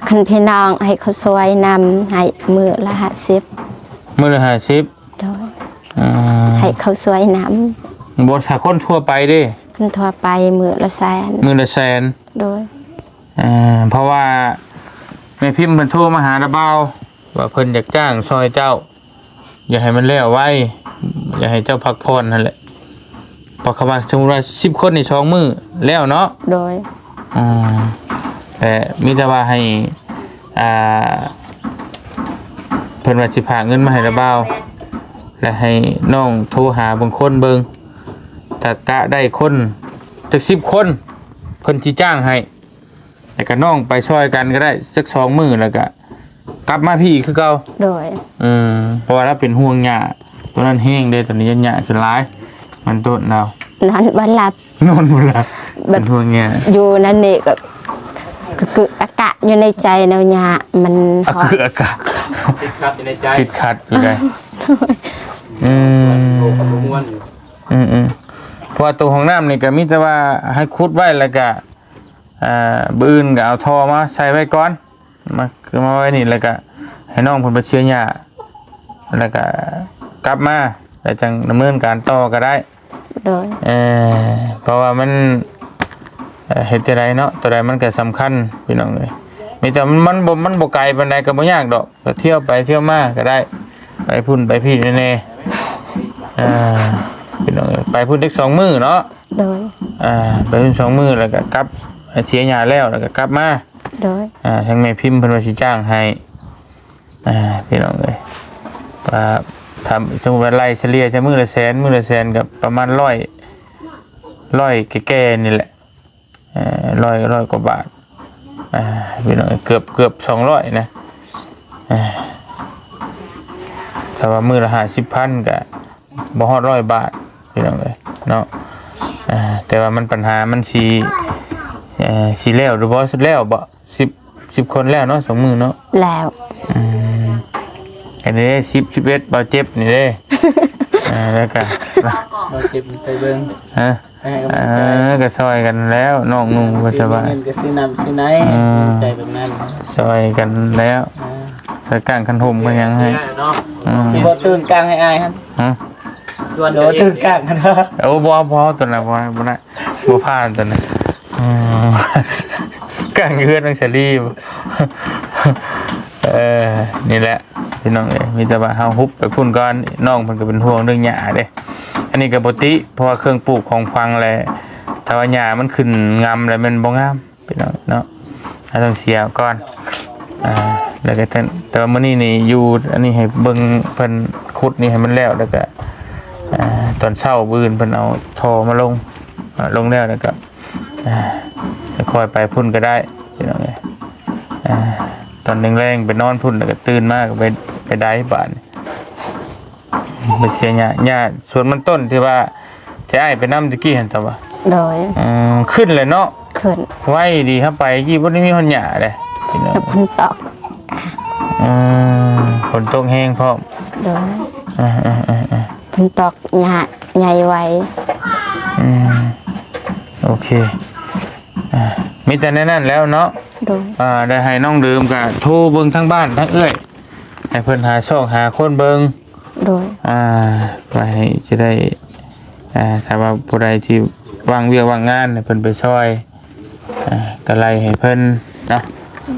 ຄັນພີ່ນ້ອງໃຫ້ເຂົາຊ່ວຍນຳ ໃຫ້ມື້ລະຫ້າສິບ ມື້ລະຫ້າສິບ ໂດຍ ອືມ ໃຫ້ເຂົາຊ່ວຍນຳ ບໍ່ ຖ້າຄົນທົ່ວໄປເດ້? ຄົນທົ່ວໄປມື້ລະແສນ ມື້ລະແສນ ໂດຍ ເອີ ເພາະວ່າແມ່ພິມເພິ່ນໂທມາຫາລະບ່າວ ວ່າເພິ່ນຢາກຈ້າງຊ່ອຍເຈົ້າ ຢາກໃຫ້ມັນແລ້ວໄວ ຢາກໃຫ້ເຈົ້າພັກຜ່ອນຫັ້ນແຫຼະ ເພາະຄຳວ່າ ສົມມຸດວ່າສິບຄົນນີ້ສອງມື້ແລ້ວເນາະ ໂດຍ ອືມ ແຕ່ມີແຕ່ວ່າໃຫ້ ອ່າ ເພິ່ນວ່າຊິພາເງິນມາໃຫ້ລະບ່າວ ແລະ ໃຫ້ນ້ອງໂທຫາບາງຄົນເບິ່ງ ຖ້າກະໄດ້ຄົນຈັກສິບຄົນ ເພິ່ນຊິຈ້າງໃຫ້ ແລ້ວກະນ້ອງໄປຊ່ອຍກັນກໍໄດ້ ຈັກສອງມື້ ແລ້ວກະກັບມາພີ້ຄືເກົ່າ ໂດຍ ອືມ ເພາະວ່າລາວເປັນຫ່ວງຫຍ້າ ຕອນນັ້ນແຮງເດ້ ຕອນນີ້ຫຍ້າຂຶ້ນຫຼາຍ ມັນໂຕນເຮົາ ນອນບໍ່ຫຼັບ ນອນບໍ່ຫຼັບ ແບບ ເປັນຫ່ວງຫຍ້າ ຢູ່ນັ້ນນີ້ກໍ ກະກຶກອະກະຢູ່ໃນໃຈແນວຫຍ້າ ມັນ ອະກຶກອະກະ ຕິດຂັດຢູ່ໃນໃຈ ຕິດຂັດຢູ່ໃດ ອືມ ອືມໆ ເພາະວ່າໂຕຫ້ອງນ້ຳນີ້ກໍມີແຕ່ວ່າໃຫ້ຂຸດໄວ້ ແລ້ວກໍ ອ່າ ມື້ອື່ນກໍເອົາທໍ່ມາໃສ່ໄວ້ກ່ອນ ມາ ຄືມາໄວ້ນີ້ ແລ້ວກະໃຫ້ນ້ອງເພິ່ນໄປເສຍຫຍ້າ ແລ້ວກະກັບມາ ແລ້ວຈັ່ງດຳເນີນການຕໍ່ກໍໄດ້ ໂດຍ ເອີ ເພາະວ່າມັນ ເອີ ເຮັດຈັ່ງໃດເນາະ ໂຕໃດມັນກໍສຳຄັນພີ່ນ້ອງເອີຍ ມີແຕ່ມັນ ມັນບໍ່ ມັນບໍ່ໄກປານໃດກໍບໍ່ຍາກດອກ ກໍທ່ຽວໄປທ່ຽວມາກໍໄດ້ ໄປພຸ້ນໄປພີ້ແນ່ໆ ເອີ ພີ່ນ້ອງເອີຍ ໄປພຸ້ນຈັກສອງມື້ເນາະ ໂດຍ ອ່າ ໄປພຸ້ນສອງມື້ ແລ້ວກໍກັບ ເສຍຫຍ້າແລ້ວ ແລ້ວກໍກັບມາ ໂດຍ ອ່າ ທາງແມ່ພິມເພິ່ນວ່າຊິຈ້າງໃຫ້ ອ່າ ພີ່ນ້ອງເອີຍ ວ່າຖ້າສົມມຸດວ່າໄລ່ສະເລ່ຍຈາກມື້ລະແສນ ມື້ລະແສນກໍປະມານຮ້ອຍ ຮ້ອຍແກ່ໆນີ້ແຫຼະ ເອີ ຮ້ອຍ ຮ້ອຍກວ່າບາດ ອ່າ ພີ່ນ້ອງເອີຍ ເກືອບ ເກືອບສອງຮ້ອຍນະ ອ່າ ຖ້າວ່າມື້ລະຫ້າສິບພັນກໍ ບໍ່ຮອດຮ້ອຍບາດ ພີ່ນ້ອງເອີຍເນາະ ອ່າ ແຕ່ວ່າມັນ ບັນຫາມັນຊິ ເອີ ຊິແລ້ວຫຼືບໍ່ ສຸດແລ້ວບໍ່ ສິບ ສິບຄົນແລ້ວເນາະ ສອງມື້ເນາະ ແລ້ວ ອືມ ອັນນີ້ສິບ ສິບເອັດ ບ່າວເຈັບນີ້ເດ້ ອ່າ ແລ້ວກໍ ບ່າວເຈັບໄປເບິ່ງ ຮະ ໄປໃຫ້ກຳລັງໃຈ ເອີ ກໍຊ່ອຍກັນແລ້ວ ນ້ອງນຸ່ງບໍ່ສະບາຍ ເງິນກໍຊື້ນ້ຳຊື້ໃນ ອືມ ໃຈແບບນັ້ນ ຊ່ອຍກັນແລ້ວ ອ່າ ແລ້ວກາງຄັນຫົ່ມກໍຍັງໃຫ້ ເນາະ ອືມ ຊິບໍ່ຕື່ນກາງໃຫ້ອ້າຍຫັ້ນ ຮະ ສ່ວນໂດ ຕື່ນກາງຫັ້ນ ໂອ້ ບໍ່ ບໍ່ ຕົວນັ້ນບໍ່ ບໍ່ໄດ້ ບໍ່ຜ່ານຕົວນັ້ນ ອືມ ກາງຢູ່ເຮືອນນາງສາລີ ເອີ ນີ້ແຫຼະ ພີ່ນ້ອງເອີຍ ມີແຕ່ວ່າເຮົາຮຸບໄປພຸ້ນກ່ອນ ນ້ອງເພິ່ນກໍເປັນຫ່ວງເລື່ອງຫຍ້າເດ້ ອັນນີ້ກໍບໍ່ຕິ ເພາະວ່າເຄື່ອງປູກຂອງຝັງແຫຼະ ຖ້າວ່າຫຍ້າມັນຂຶ້ນງາມແລ້ວແມ່ນບໍ່ງາມ ພີ່ນ້ອງເນາະ ເຮົາຕ້ອງເສຍກ່ອນ ອ່າ ແລ້ວກໍ ແຕ່ວ່າມື້ນີ້ນີ້ຢູ່ ອັນນີ້ໃຫ້ເບິ່ງເພິ່ນຂຸດນີ້ໃຫ້ມັນແລ້ວ ແລ້ວກໍ ອ່າ ຕອນເຊົ້າມື້ອື່ນເພິ່ນເອົາທໍ່ມາລົງ ອ່າ ລົງແລ້ວ ແລ້ວກໍ ອ່າ ຄ່ອຍໄປພຸ້ນກໍໄດ້ ພີ່ນ້ອງເອີຍ ອ່າ ຕອນແລງໆໄປນອນພຸ້ນ ແລ້ວກໍຕື່ນມາກໍໄປ ໄປໄດບາດນີ້ ໄປເສຍຫຍ້າ ຫຍ້າສວນມັນຕົ້ນທີ່ວ່າ ທີ່ອ້າຍໄປນຳຕະກີ້ຫັ້ນຕະວ່າ ໂດຍ ອືມ ຂຶ້ນແຫຼະເນາະ ຂຶ້ນ ໄວດີ ເຮົາໄປກີ້ບໍ່ໄດ້ມີຮອດຫຍ້າເດ້ ແລ້ວຝົນຕົກ ອືມ ຝົນຕົກແຮງພ້ອມ ໂດຍ ເອີໆໆໆ ຝົນຕົກຫຍ້າໃຫຍ່ໄວ ອືມ ໂອເຄ ອ່າ ມີແຕ່ແນວນັ້ນແລ້ວເນາະ ໂດຍ ອ່າ ໄດ້ໃຫ້ນ້ອງເດີມກະໂທເບິ່ງທາງບ້ານທາງເອື້ອຍ ໃຫ້ເພິ່ນຫາຊອກຫາຄົນເບິ່ງ ໂດຍ ອ່າ ໄວ້ໃຫ້ຈະໄດ້ ອ່າ ຖ້າວ່າຜູ້ໃດທີ່ວ່າງວຽກວ່າງງານໃຫ້ເພິ່ນໄປຊ່ອຍ ອ່າ ກະໄລ່ໃຫ້ເພິ່ນເນາະ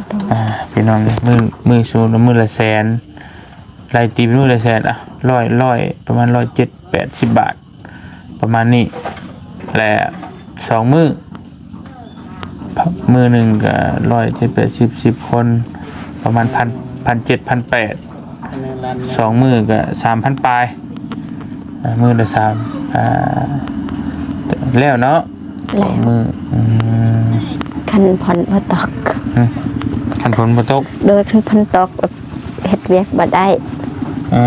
ໂດຍ ອ່າ ພີ່ນ້ອງ ມື້ ມື້ສູງ ມື້ລະແສນ ໄລ່ຕີເປັນມື້ລະແສນ ອ່ະ ຮ້ອຍ ຮ້ອຍ ປະມານຮ້ອຍເຈັດ ແປດສິບບາດ ປະມານນີ້ ແລະ ສອງມື້ ມື້ໜຶ່ງກໍຮ້ອຍເຈັດ ແປດສິບ ສິບຄົນ ປະມານພັນ ພັນເຈັດ ພັນແປດ ສອງມື້ກໍສາມພັນປາຍ ອ່າ ມື້ລະສາມ ອ່າ ແລ້ວເນາະ ແລ້ວ ສອງມື້ ອືມ ຄັນຝົນບໍ່ຕົກ ຫຶ ຄັນຝົນບໍ່ຕົກ ໂດຍ ຄັນຝົນຕົກ ເຮັດວຽກບໍ່ໄດ້ ອື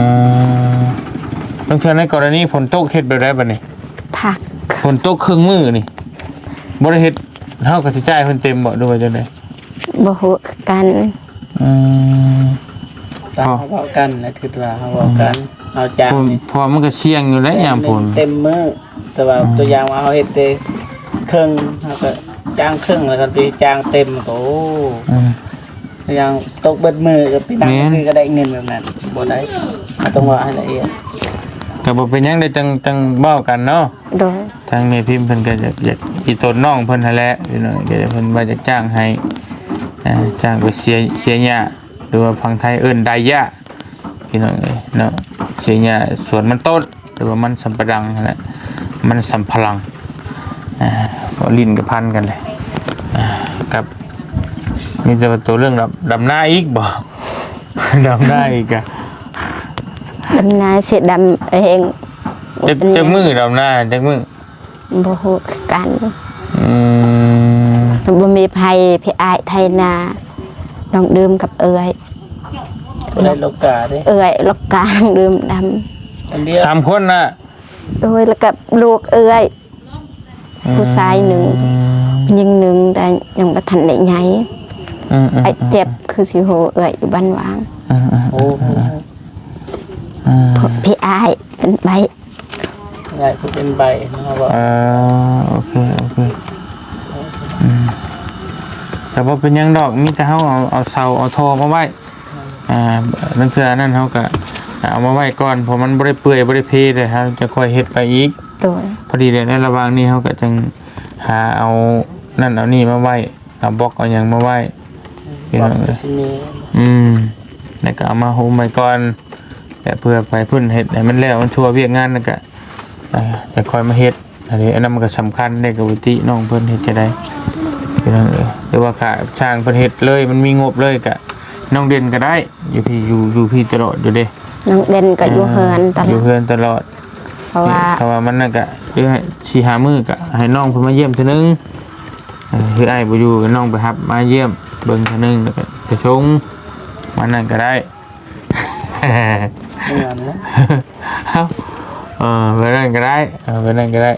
ມ ບາງເທື່ອໃນກໍລະນີຝົນຕົກເຮັດແບບໃດບັດນີ້? ພັກ ຝົນຕົກເຄິ່ງມື້ນີ້ ບໍ່ໄດ້ເຮັດ ເຮົາກໍຊິຈ່າຍເພິ່ນເຕັມບໍ່ ຫຼືວ່າຈັ່ງໃດ? ບໍ່ຮູ້ຄືກັນ ອືມ ຕາມເຮົາເວົ້າກັນນະ ຄິດວ່າເຮົາເວົ້າກັນ ອືມ ເຮົາຈ້າງ ເພາະ ເພາະມັນກໍສ່ຽງຢູ່ແຫຼະ ຍາມຝົນ ເຕັມມື້ ແຕ່ວ່າ ອືມ ຕົວຢ່າງວ່າເຮົາເຮັດແຕ່ເຄິ່ງ ເຮົາກໍຈ້າງເຄິ່ງ ແລ້ວຄັນຊິຈ້າງເຕັມກໍ ໂອ້ ອືມ ຢ່າງຕົກເບິດມື້ກໍໄປນັ່ງ ແມ່ນ ຊື້ກໍໄດ້ເງິນແບບນັ້ນ ບໍ່ໄດ້ ເຮົາຕ້ອງເວົ້າໃຫ້ລະອຽດ ກໍບໍ່ເປັນຫຍັງ ໄດ້ຈັ່ງ ຈັ່ງເວົ້າກັນເນາະ ໂດຍ ທາງແມ່ພິມເພິ່ນກໍຢາກ ຢາກອີ່ຕົນນ້ອງເພິ່ນຫັ້ນແຫຼະ ພີ່ນ້ອງ ກໍເພິ່ນວ່າຈະຈ້າງໃຫ້ ອ່າ ຈ້າງໄປເສຍ ເສຍຫຍ້າ ຫຼືວ່າຝັ່ງໄທເອີ້ນໄດຢາ ພີ່ນ້ອງເອີຍເນາະ ເສຍຫຍ້າສວນມັນຕົ້ນ ຫຼືວ່າມັນສຳປະດັງຫັ້ນແຫຼະ ມັນສຳພະລັງ ອ່າ ເວົ້າຫຼິ້ນກໍພັນກັນເລີຍ ອ່າ ກັບ ມີແຕ່ວ່າຕົວເລື່ອງດຳ ດຳນາອີກບໍ່? ດຳນາອີກກະ ດຳນາຊິດຳເອງ ຈັກ ຈັກມື້ດຳນາ ຈັກມື້? ບໍ່ຮູ້ຄືກັນ ອືມ ບໍ່ມີໃຜ ພີ່ອ້າຍໄຖນາ ນ້ອງດື່ມກັບເອື້ອຍ ຜູ້ໃດລົກກາເດ້ ເອື້ອຍລົກກາ ນ້ອງດື່ມດຳ ຄົນດຽວ ສາມຄົນນະ? ໂດຍ ແລ້ວກໍລູກເອື້ອຍ ອືມ ຜູ້ຊາຍໜຶ່ງ ຍິງໜຶ່ງ ແຕ່ຍັງບໍ່ທັນໄດ້ໃຫຍ່. ອືມໆໆ ອ້າຍເຈັບຄືຊິຮູ້ ເອື້ອຍຢູ່ບ້ານຫວ່າງ. ອືມໆໆ ໂອ້ ອືມ ພີ່ອ້າຍເປັນໃບ້ ອ້າຍຜູ້ເປັນໃບ້ເນາະ. ເອີ ໂອເຄ ໂອເຄ ອືມ ກໍບໍ່ເປັນຫຍັງດອກ ມີແຕ່ເຮົາເອົາ ເອົາເສົາເອົາທໍ່ມາໄວ້ ອ່າ ລາງເທື່ອອັນນັ້ນເຮົາກໍເອົາມາໄວ້ກ່ອນ ເພາະມັນບໍ່ໄດ້ເປື່ອຍບໍ່ໄດ້ເພເລີຍ ເຮົາຈະຄ່ອຍເຮັດໄປອີກ. ໂດຍ ພໍດີແລ້ວ ໃນລະຫວ່າງນີ້ເຮົາກໍຈຶ່ງຫາເອົານັ້ນເອົານີ້ມາໄວ້ ເອົາບລັອກເອົາຫຍັງມາໄວ້ ພີ່ນ້ອງເອີຍ. ອືມ ແລ້ວກໍເອົາມາໂຮມໄວ້ກ່ອນ ແຕ່ເພື່ອໄປພຸ້ນເຮັດໃຫ້ມັນແລ້ວ ມັນທົ່ວວຽກງານ ແລ້ວກໍ ອ່າ ຈະຄ່ອຍມາເຮັດ. ອັນນີ້ ອັນນັ້ນມັນກໍສຳຄັນເດ້ ກໍບໍ່ຕິນ້ອງເພິ່ນເຮັດຈັ່ງໃດ ພີ່ນ້ອງເອີຍ. ຫຼືວ່າຂ້າຈ້າງເພິ່ນເຮັດເລີຍ ມັນມີງົບເລີຍ ກໍນ້ອງເດັ່ນກໍໄດ້ ຢູ່ພີ້ ຢູ່ ຢູ່ພີ້ຕະຫຼອດຢູ່ເດ້. ນ້ອງເດັ່ນກໍຢູ່ເຮືອນຕະຫຼອດ ຢູ່ເຮືອນຕະຫຼອດ ເພາະວ່າ ເພາະວ່າມັນນັ້ນກໍ ຫຼືໃຫ້ສີ່ຫ້າມື້ກໍໃຫ້ນ້ອງເພິ່ນມາຢ້ຽມເທື່ອໜຶ່ງ. ເອີ ຄືອ້າຍບໍ່ຢູ່ ກໍນ້ອງໄປຮັບມາຢ້ຽມເບິ່ງເທື່ອໜຶ່ງ ແລ້ວກໍໄປສົ່ງ ມັນນັ້ນກໍໄດ້. ແມ່ນແຫຼະ ເອີ ແບບນັ້ນກໍໄດ້ ເອີ ແບບນັ້ນກໍໄດ້.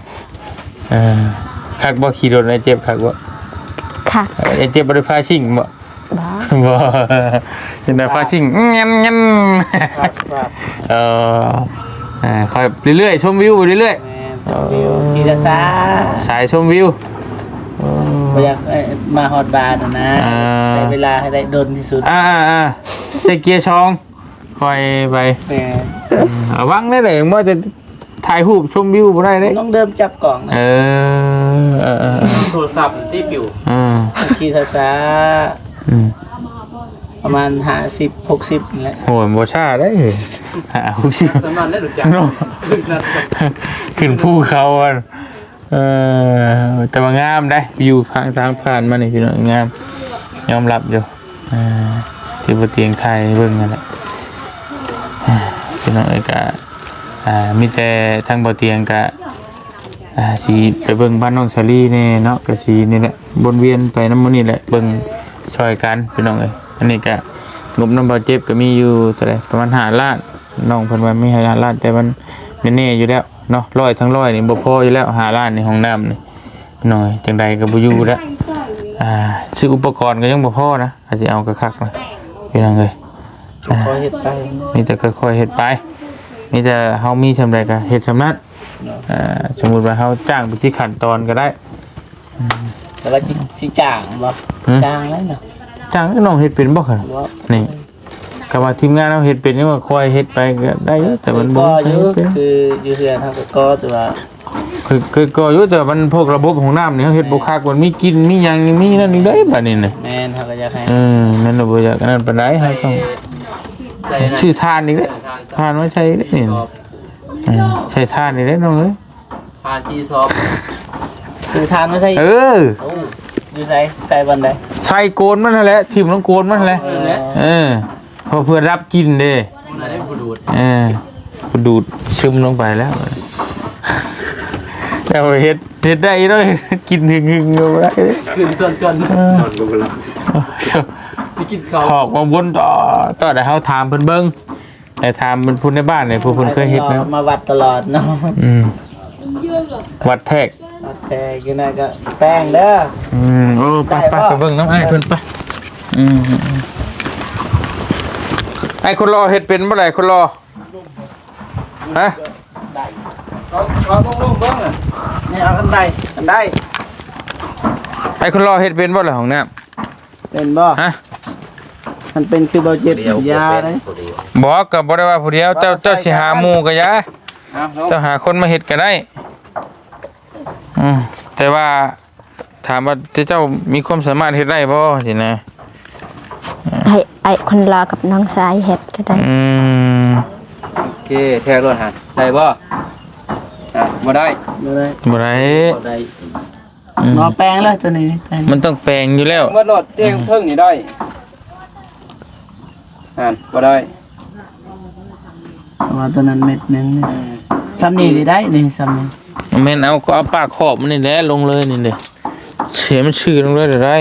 ເອີ ຄັກບໍ່? ຂີ່ລົດອ້າຍເຈັບຄັກບໍ່? ຄັກ. ອ້າຍເຈັບບໍ່ໄດ້ພາຊິງບໍ່? ບໍ່ ບໍ່ ເຫັນແຕ່ພາຊິງ ແງ່ນໆ. ຄັກ ຄັກ ເອີ ເອີ ຄ່ອຍເລື້ອຍໆ ຊົມວິວໄປເລື້ອຍໆ. ແມ່ນ ຊົມວິວ ເອີ ຂີ່ຊ້າໆ ສາຍຊົມວິວ. ເອີ ບໍ່ຢາກ ເອີ ມາຮອດບ້ານນະ ອ່າ ໃຊ້ເວລາໃຫ້ໄດ້ດົນທີ່ສຸດ. ອ່າໆໆ ໃສ່ເກຍສອງ ຄ່ອຍໄປ. ແມ່ນ ອືມ ລະວັງເດ້ ບໍ່ຈະຖ່າຍຮູບຊົມວິວບໍ່ໄດ້ເດ້ ນ້ອງເດີມຈັບກ້ອງນະ. ເອີ ເອີໆໆ ໂທລະສັບຕິປິວ. ເອີ ຂີ່ຊ້າໆ. ອືມ ປະມານຫ້າສິບ ຫົກສິບນີ້ແຫຼະ. ໂຫ ບໍ່ຊ້າເດ້ ຫ້າ ຫົກສິບ ສຳນັ້ນໄດ້ຮູ້ຈັກເນາະ ຂຶ້ນພູເຂົາ. ເອີ ແຕ່ວ່າງາມໄດ໋ ວິວທາງ ທາງຜ່ານມານີ້ ພີ່ນ້ອງ ງາມ ຍອມຮັບຢູ່. ອ່າ ທີ່ບໍ່ຕຽງຖ່າຍໃຫ້ເບິ່ງນັ້ນແຫຼະ ພີ່ນ້ອງເອີຍ. ກະ ອ່າ ມີແຕ່ທາງບໍ່ຕຽງກະ ອ່າ ຊິໄປເບິ່ງບ້ານນ້ອງສາລີແດ່ເນາະ ກະຊິນີ້ແຫຼະ ວົນວຽນໄປນຳໝູ່ນີ້ແຫຼະ ເບິ່ງຊ່ອຍກັນ ພີ່ນ້ອງເອີຍ. ອັນນີ້ກະ ງົບນຳບ່າວເຈັບກະມີຢູ່ເທົ່າໃດ ປະມານຫ້າລ້ານ ນ້ອງເພິ່ນວ່າມີຫ້າລ້ານ ແຕ່ມັນແນ່ໆຢູ່ແລ້ວເນາະ ຮ້ອຍທັງຮ້ອຍນີ້ບໍ່ພໍຢູ່ແລ້ວ ຫ້າລ້ານນີ້ ຫ້ອງນ້ຳນີ້ ນ້ອຍ ຈັ່ງໃດກໍບໍ່ຢູ່ແລ້ວ. ອ່າ ຊື້ອຸປະກອນກໍຍັງບໍ່ພໍນະ ຖ້າຊິເອົາຄັກໆນະ ພີ່ນ້ອງເອີຍ. ຄ່ອຍເຮັດໄປ ອ່າ ມີແຕ່ຄ່ອຍໆເຮັດໄປ ມີແຕ່ເຮົາມີສ່ຳໃດກໍເຮັດສ່ຳນັ້ນ. ເນາະ ອ່າ ສົມມຸດວ່າເຮົາຈ້າງໄປທີ່ຂັ້ນຕອນກໍໄດ້. ອືມ ແຕ່ວ່າຊິ ຊິຈ້າງບໍ່? ຫື? ຈ້າງແລ້ວເນາະ ຈ້າງ. ນ້ອງເຮັດເປັນບໍ່? ບໍ່ ນີ້ ຄຳວ່າທີມງານເຮົາເຮັດເປັນ ຍັງວ່າຄ່ອຍເຮັດໄປກໍໄດ້ຢູ່ ແຕ່ມັນບໍ່ຄ່ອຍເຮັດເປັນ. ຄືຢູ່ເຮືອນເຮົາກໍກໍ່ ແຕ່ວ່າ ຄື ຄືກໍ່ຢູ່ ແຕ່ວ່າມັນພວກລະບົບຫ້ອງນ້ຳນີ້ເຮົາເຮັດບໍ່ຄັກ ມັນມີກິ່ນມີຫຍັງ ມີນັ້ນອີກເດ້ບາດນີ້ນະ. ແມ່ນ ເຮົາກໍຢາກໃຫ້ ເອີ ແມ່ນບໍ່ຢາກອັນນັ້ນປານໃດ ເຮົາຕ້ອງ ໃສ່ ຊື້ຖ່ານອີກເດ້ ຖ່ານມາໃສ່ເດ້ນີ້. ເອີ ໃສ່ຖ່ານອີກເດ້ນ້ອງເອີຍ. ຖ່ານສີ່ສອບ ຊື້ຖ່ານມາໃສ່. ເອີ ໂອ້ ຢູ່ໃສ? ໃສ່ບ່ອນໃດ? ໃສ່ໂກນມັນຫັ້ນແຫຼະ ຖິ້ມລົງໂກນມັນຫັ້ນແຫຼະ. ເອີ ເອີ ເພື່ອ ເພື່ອດັບກິ່ນເດ້. ເອີ ຜູ້ດູດ ເອີ ຜູ້ດູດຊຶມລົງໄປແລ້ວ. ແລ້ວເຮັດ ເຮັດໄດ້ເນາະ ກິນຫຶງໆ ບໍ່ໄດ້ ຄືນຈອນໆ ເອີ ນອນກໍບໍ່ຫຼັບ ຊິກິນເຂົ້າ ຖອກມາວົນຕໍ່ ຕໍ່ໃຫ້ເຮົາຖາມເພິ່ນເບິ່ງ. ໄປຖາມເພິ່ນ ຜູ້ໃນບ້ານນີ້ ຜູ້ເພິ່ນເຄີຍເຮັດນະ ມາວັດຕະຫຼອດເນາະ. ອືມ ວັດແທກ ວັດແທກຢູ່ນັ້ນກໍແປງເດີ. ອືມ ໂອ້ ໄປ ໄປ ໄປເບິ່ງນຳອ້າຍເພິ່ນໄປ. ອືມ ອ້າຍຄົນຫຼໍ່ເຮັດເປັນບໍ່ລະ ຄົນຫຼໍ່? ຮະ ເອົາ ເອົາລົງໆເບິ່ງນະ ນີ້ເອົາຄັນໄດ ຄັນໄດ. ອ້າຍຄົນຫຼໍ່ເຮັດເປັນບໍ່ລະຫ້ອງນ້ຳ? ເປັນບໍ່? ຮະ ມັນເປັນຄືບໍ່ເຈັບຢາເດ້. ບໍ່ ກໍບໍ່ໄດ້ວ່າຜູ້ດຽວ ເຈົ້າ ເຈົ້າຊິຫາໝູ່ກໍຢ່າ ເຈົ້າຫາຄົນມາເຮັດກໍໄດ້. ອືມ ແຕ່ວ່າຖາມວ່າເຈົ້າມີຄວາມສາມາດເຮັດໄດ້ບໍ່ຊີ້ນະ? ໃຫ້ອ້າຍຄົນຫຼໍ່ກັບນ້ອງຊາຍເຮັດກໍໄດ້. ອືມ ໂອເຄ ແທກໂລດຫັ້ນ ໄດ້ບໍ່? ອ່າ ບໍ່ໄດ້ ບໍ່ໄດ້ ບໍ່ໄດ້ ບໍ່ໄດ້. ອືມ ເນາະ ແປງແລ້ວຕົວນີ້ ແປງ ມັນຕ້ອງແປງຢູ່ແລ້ວ ໝົດໂລດ ແຕ່ງເທິງນີ້ໄດ້. ອ່າ ບໍ່ໄດ້ ເພາະວ່າຕົວນັ້ນເມັດໜຶ່ງ ເອີ ຊ່ຳນີ້ນີ້ໄດ້ ນີ້ຊ່ຳນີ້. ແມ່ນ ເອົາ ກໍເອົາປາກຂອບມັນນີ້ແຫຼະລົງເລີຍນີ້ເດ້ ເສຍມັນຊື່ລົງເລີຍໄດ້.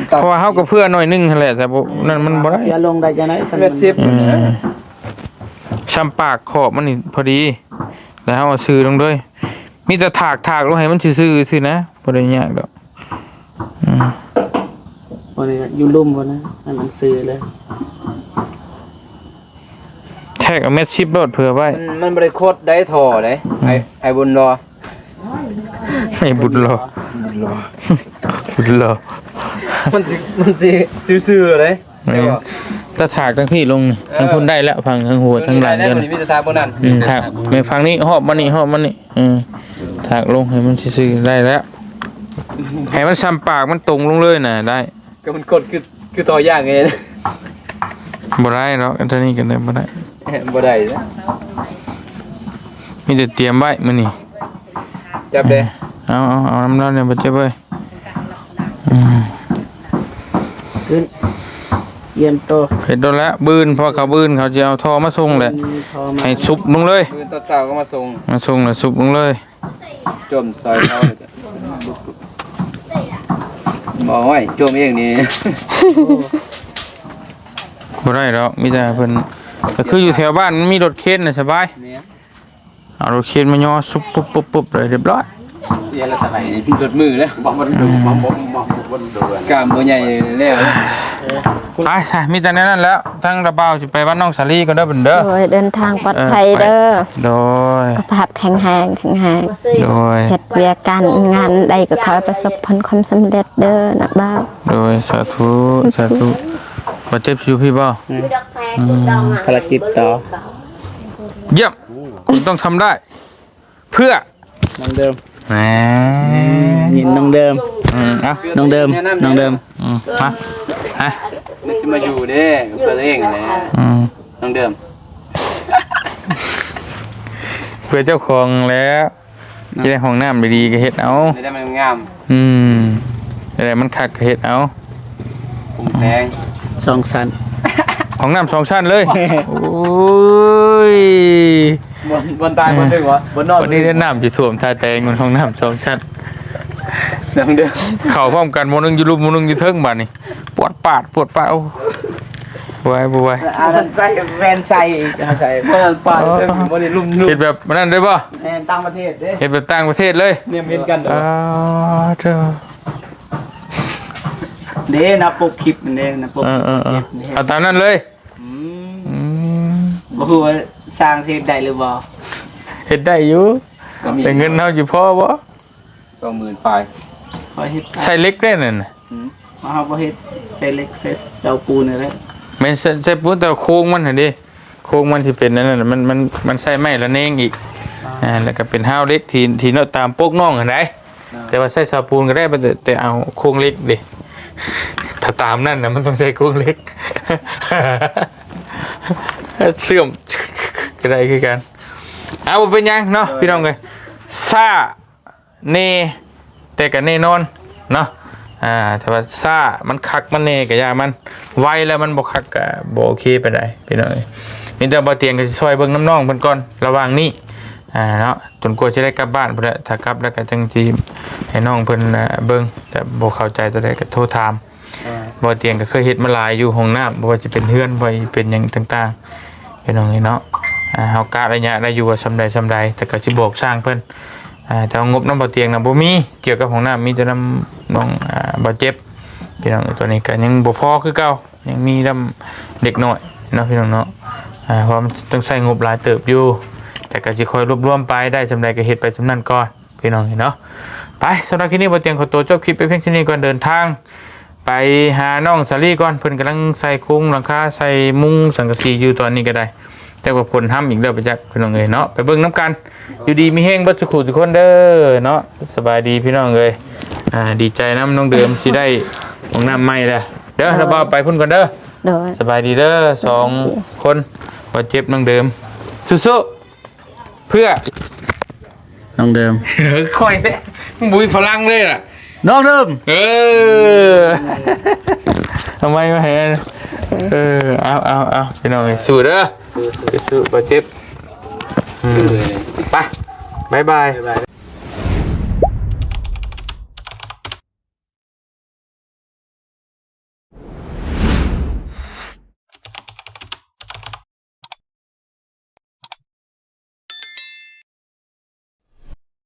ເພາະວ່າເຮົາກໍເພື່ອໜ້ອຍໜຶ່ງຫັ້ນແຫຼະ ແຕ່ບໍ່ ນັ້ນມັນບໍ່ໄດ້ ເສຍລົງໄດ້ຈັ່ງໃດ ເມັດສິບ ເອີ. ສ່ຳປາກຂອບມັນນີ້ພໍດີ ແລ້ວເຮົາເອົາຊື່ລົງເລີຍ. ມີແຕ່ຖາກ ຖາກລົງໃຫ້ມັນຊື່ໆ ຊື່ນະ ບໍ່ໄດ້ຍາກດອກ. ອືມ ບໍ່ໄດ້ ຢູ່ລຸ່ມພຸ້ນນະ ໃຫ້ມັນຊື່ເລີຍ. ແທກເອົາແມັດສິບໂລດເຜື່ອໄວ້. ມັນ ມັນບໍ່ໄດ້ຄົດໄດ້ທໍ່ເດ້. ອືມ ໄອ້ ໄອ້ບຸນລໍ ໄອ້ບຸນລໍ ບຸນລໍ ບຸນລໍ ມັນຊິ ມັນຊິຊື່ໆເດ້. ແມ່ນ ຕາຖາກທັງພີ້ລົງນີ້ ເອີ ທັງພຸ້ນໄດ້ແລ້ວ ຝັ່ງທັງຫົວທັງຫຼັງ ເອີ ເດີ ນີ້ມີແຕ່ຖາກບໍ່ນັ້ນ. ອືມ ຖາກ ແມ່ນຝັ່ງນີ້ ຮອບມານີ້ ຮອບມານີ້. ເອີ ຖາກລົງໃຫ້ມັນຊື່ໆ ໄດ້ແລ້ວ ໃຫ້ມັນສ່ຳປາກມັນຕົງລົງເລີຍນະ ໄດ້. ກໍມັນກົດຄື ຄືຕໍ່ຢ່າງເດ. ບໍ່ໄດ້ດອກ ອັນຕົວນີ້ກໍໄດ້ ບໍ່ໄດ້ ບໍ່ໄດ້ນະ. ມີແຕ່ຕຽມໄວ້ມື້ນີ້. ຈັບເດ້. ເອີ ເອົາ ເອົາ ເອົານຳລາວແດ່ ບໍ່ເຈັບເອີຍ. ອືມ ຂຶ້ນ ຢ້ຽມໂຕ ເຮັດໂດນແລ້ວ. ບືນ ເພາະເຂົາບືນເຂົາຊິເອົາທໍ່ມາສົ່ງແຫຼະ. ອືມ ທໍ່ມາ ໃຫ້ສຸບລົງເລີຍ. ບືນຕອນເຊົ້າກໍມາສົ່ງ ມາສົ່ງແລ້ວສຸບລົງເລີຍ. ຈົມໃສ່ເຂົາ ບໍ່ ໂອ້ຍ ຈົມເອງນີ້ ບໍ່ໄດ້ດອກ. ມີແຕ່ເພິ່ນ ກໍຄືຢູ່ແຖວບ້ານມັນມີລົດເຄນນະ ສະບາຍ. ແມ່ນ ເອົາລົດເຄນມາຍໍ ສຸບປຸບໆໆ ເລີຍ ຮຽບຮ້ອຍ. ເອີ ລົດມືແລ້ວ ບໍ່ ບໍ່ ບໍ່ ບໍ່ ກ້າມບໍ່ໃຫຍ່ແລ້ວ. ໄປຊະ ມີແຕ່ແນວນັ້ນແລ້ວ. ທາງລະບ່າວຊິໄປບ້ານນ້ອງສາລີກ່ອນເດີ ເພິ່ນເດີ. ໂດຍ ເດີນທາງປອດໄພເດີ. ເອີ ໄປ ໂດຍ ສຸຂະພາບແຂງແຮງ ແຂງແຮງ. ໂດຍ ເຮັດວຽກການງານໃດກໍຂໍໃຫ້ປະສົບຜົນຄວາມສຳເລັດເດີນະບ່າວ. ໂດຍ ສາທຸ ສາທຸ ສາທຸ. ບາດເຈັບຢູ່ພີ້ບໍ່? ອືມ ອືມ ພາລະກິດຕໍ່. ຢ້ຽມ ຄຸນຕ້ອງທຳໄດ້ ເພື່ອນ້ອງເດີມ. ແໝ ນີ້ນ້ອງເດີມ. ອືມ ເອົາ ນ້ອງເດີມ ນ້ອງເດີມ. ອືມ ມາ ຮະ ມັນຊິມາຢູ່ເດ້ ເພື່ອຕົວເອງແຫຼະ. ອືມ ນ້ອງເດີມ ເພື່ອເຈົ້າຂອງແຫຼະ. ຊິໄດ້ຫ້ອງນ້ຳດີໆ ກໍເຮັດເອົາ ໄດ້ມັນງາມ. ອືມ ໄດ້ມັນຄັກກໍເຮັດເອົາ. ຜົມແພງ ສອງຊັ້ນ ຫ້ອງນ້ຳສອງຊັ້ນເລີຍ. ໂອ້ຍ ບ່ອນ ບ່ອນຕາຍບ່ອນໜຶ່ງວະ ບ່ອນນອນ. ວັນນີ້ນ້ຳຊິຖ້ວມທ່າແຕງ ມັນຫ້ອງນ້ຳສອງຊັ້ນ. ເຂົ້າພ້ອມກັນ ໝໍໜຶ່ງຢູ່ລຸ່ມ ໝໍໜຶ່ງຢູ່ເທິງ ບາດນີ້ ປວດປາດ ປວດປາດ. ໂອ້ ບໍ່ໄຫວ ບໍ່ໄຫວ. ອັນນັ້ນໃສ່ແວ່ນໃສ່ ເອົາໃສ່. ບໍ່ໄດ້ປາດເທິງ ບໍ່ໄດ້ລຸ່ມ ເຮັດແບບນັ້ນໄດ້ບໍ່? ແມ່ນ ຕ່າງປະເທດເດ້. ເຮັດແບບຕ່າງປະເທດເລີຍ. ແນມເຫັນກັນ. ອ່າ ເດີ ເດ້ ໜ້າປົກຄລິບເດ້ ໜ້າປົກ. ເອີໆໆ ເອົາຕາມນັ້ນເລີຍ. ອືມ ອືມ ບໍ່ຮູ້ວ່າຊ່າງເຮັດໄດ້ຫຼືບໍ່? ເຮັດໄດ້ຢູ່ ກໍມີ ແຕ່ເງິນເຮົາຊິພໍບໍ່? ສອງໝື່ນປາຍ ຂ້ອຍເຮັດ ໃສ່ເຫຼັກໄດ້ນັ້ນນະ. ອືມ ເຮົາບໍ່ເຮັດ ໃສ່ເຫຼັກ ໃສ່ເສົາປູນນັ້ນແຫຼະ. ແມ່ນ ໃສ່ ໃສ່ປູນ ແຕ່ໂຄງມັນຫັ້ນເດ້ ໂຄງມັນທີ່ເປັນອັນນັ້ນ ມັນ ມັນ ມັນໃຊ້ໄມ້ລະແນງອີກ. ອ່າ ອ່າ ແລ້ວກໍເປັນຮາວເຫຼັກທີ່ ທີ່ເນາະ ຕາມປົກນ້ອງຫັ້ນໃດ. ອ່າ ແຕ່ວ່າໃຊ້ເສົາປູນກໍໄດ້ ແຕ່ ແຕ່ເອົາໂຄງເຫຼັກເດ້. ຖ້າຕາມນັ້ນນະ ມັນຕ້ອງໃຊ້ໂຄງເຫຼັກ ເຊື່ອມກໍໄດ້ຄືກັນ. ເອົາ ບໍ່ເປັນຫຍັງເນາະ ໂດຍ ພີ່ນ້ອງເອີຍ. ຊ້າ ແນ່ ແຕ່ກໍແນ່ນອນເນາະ. ອ່າ ຖ້າວ່າຊ້າ ມັນຄັກມັນແນ່ກໍຢ່າມັນ ໄວແລ້ວມັນບໍ່ຄັກກໍບໍ່ໂອເຄປານໃດ ພີ່ນ້ອງເອີຍ. ມີແຕ່ບ່າວຕຽງກໍຊິຊ່ອຍເບິ່ງນຳນ້ອງເພິ່ນກ່ອນລະຫວ່າງນີ້ ອ່າ ເນາະ ຈົນກວ່າຊິໄດ້ກັບບ້ານພຸ້ນແຫຼະ. ຖ້າກັບແລ້ວກໍຈັ່ງຊິໃຫ້ນ້ອງເພິ່ນ ອ່າ ເບິ່ງ ແຕ່ບໍ່ເຂົ້າໃຈຕົວໃດກໍໂທຖາມ. ອ່າ ບ່າວຕຽງກໍເຄີຍເຮັດມາຫຼາຍຢູ່ ຫ້ອງນ້ຳ ບໍ່ວ່າຈະເປັນເຮືອນ ບໍ່ວ່າຈະເປັນຫຍັງຕ່າງໆ ພີ່ນ້ອງເອີຍເນາະ. ອ່າ ເຮົາກະໄລຍະໄດ້ຢູ່ວ່າສ່ຳໃດສ່ຳໃດ ແຕ່ກໍຊິບອກຊ່າງເພິ່ນ. ອ່າ ແຕ່ວ່າງົບນຳບ່າວຕຽງນະບໍ່ມີ ກ່ຽວກັບຫ້ອງນ້ຳ ມີແຕ່ນຳນ້ອງ ອ່າ ບ່າວເຈັບ ພີ່ນ້ອງ. ຕົວນີ້ກໍຍັງບໍ່ພໍຄືເກົ່າ ຍັງມີນຳເດັກນ້ອຍເນາະ ພີ່ນ້ອງເນາະ. ອ່າ ເພາະວ່າມັນຕ້ອງໃຊ້ງົບຫຼາຍເຕີບຢູ່ ແຕ່ກໍຊິຄ່ອຍລວບລວມໄປ ໄດ້ສ່ຳໃດກໍເຮັດໄປສ່ຳນັ້ນກ່ອນ ພີ່ນ້ອງເນາະ. ໄປ ສຳລັບຄລິບນີ້ ບ່າວຕຽງຂໍຕົວຈົບຄລິບໄປພຽງເທົ່ານີ້ກ່ອນ. ເດີນທາງ ໄປຫານ້ອງສາລີກ່ອນ ເພິ່ນກຳລັງໃສ່ໂຄງຫຼັງຄາ ໃສ່ມຸງສັງກະສີຢູ່ຕອນນີ້ກໍໄດ້. ແຕ່ວ່າຝົນຫ້ຳອີກແລ້ວໄປຈັກ ພີ່ນ້ອງເອີຍເນາະ. ໄປເບິ່ງນຳກັນ ຢູ່ດີມີແຮງເບິດສູ່ຜູ້ສູ່ຄົນເດີເນາະ. ສະບາຍດີພີ່ນ້ອງເອີຍ. ອ່າ ດີໃຈນຳນ້ອງເດີມ ຊິໄດ້ຫ້ອງນ້ຳໃໝ່ແລ້ວເດີ. ໂດຍ ລະບ່າວໄປພຸ້ນກ່ອນເດີ. ໂດຍ ສະບາຍດີເດີ ສອງຄົນ ບ່າວເຈັບ ນ້ອງເດີມ ສູ້ໆ. ເພື່ອ ນ້ອງເດີມ ຂ້ອຍແທ້ ມຶງບໍ່ມີພະລັງເລີຍລະ ນ້ອງເດີມ. ເອີ ເອົາໄມ້ມາໃຫ້. ເອີ ເອົາ ເອົາ ເອົາ ພີ່ນ້ອງເອີຍ ສູ້ເດີ ສູ້ໆ ບໍ່ເຈັບ. ອືມ ໄປ ບາຍບາຍ.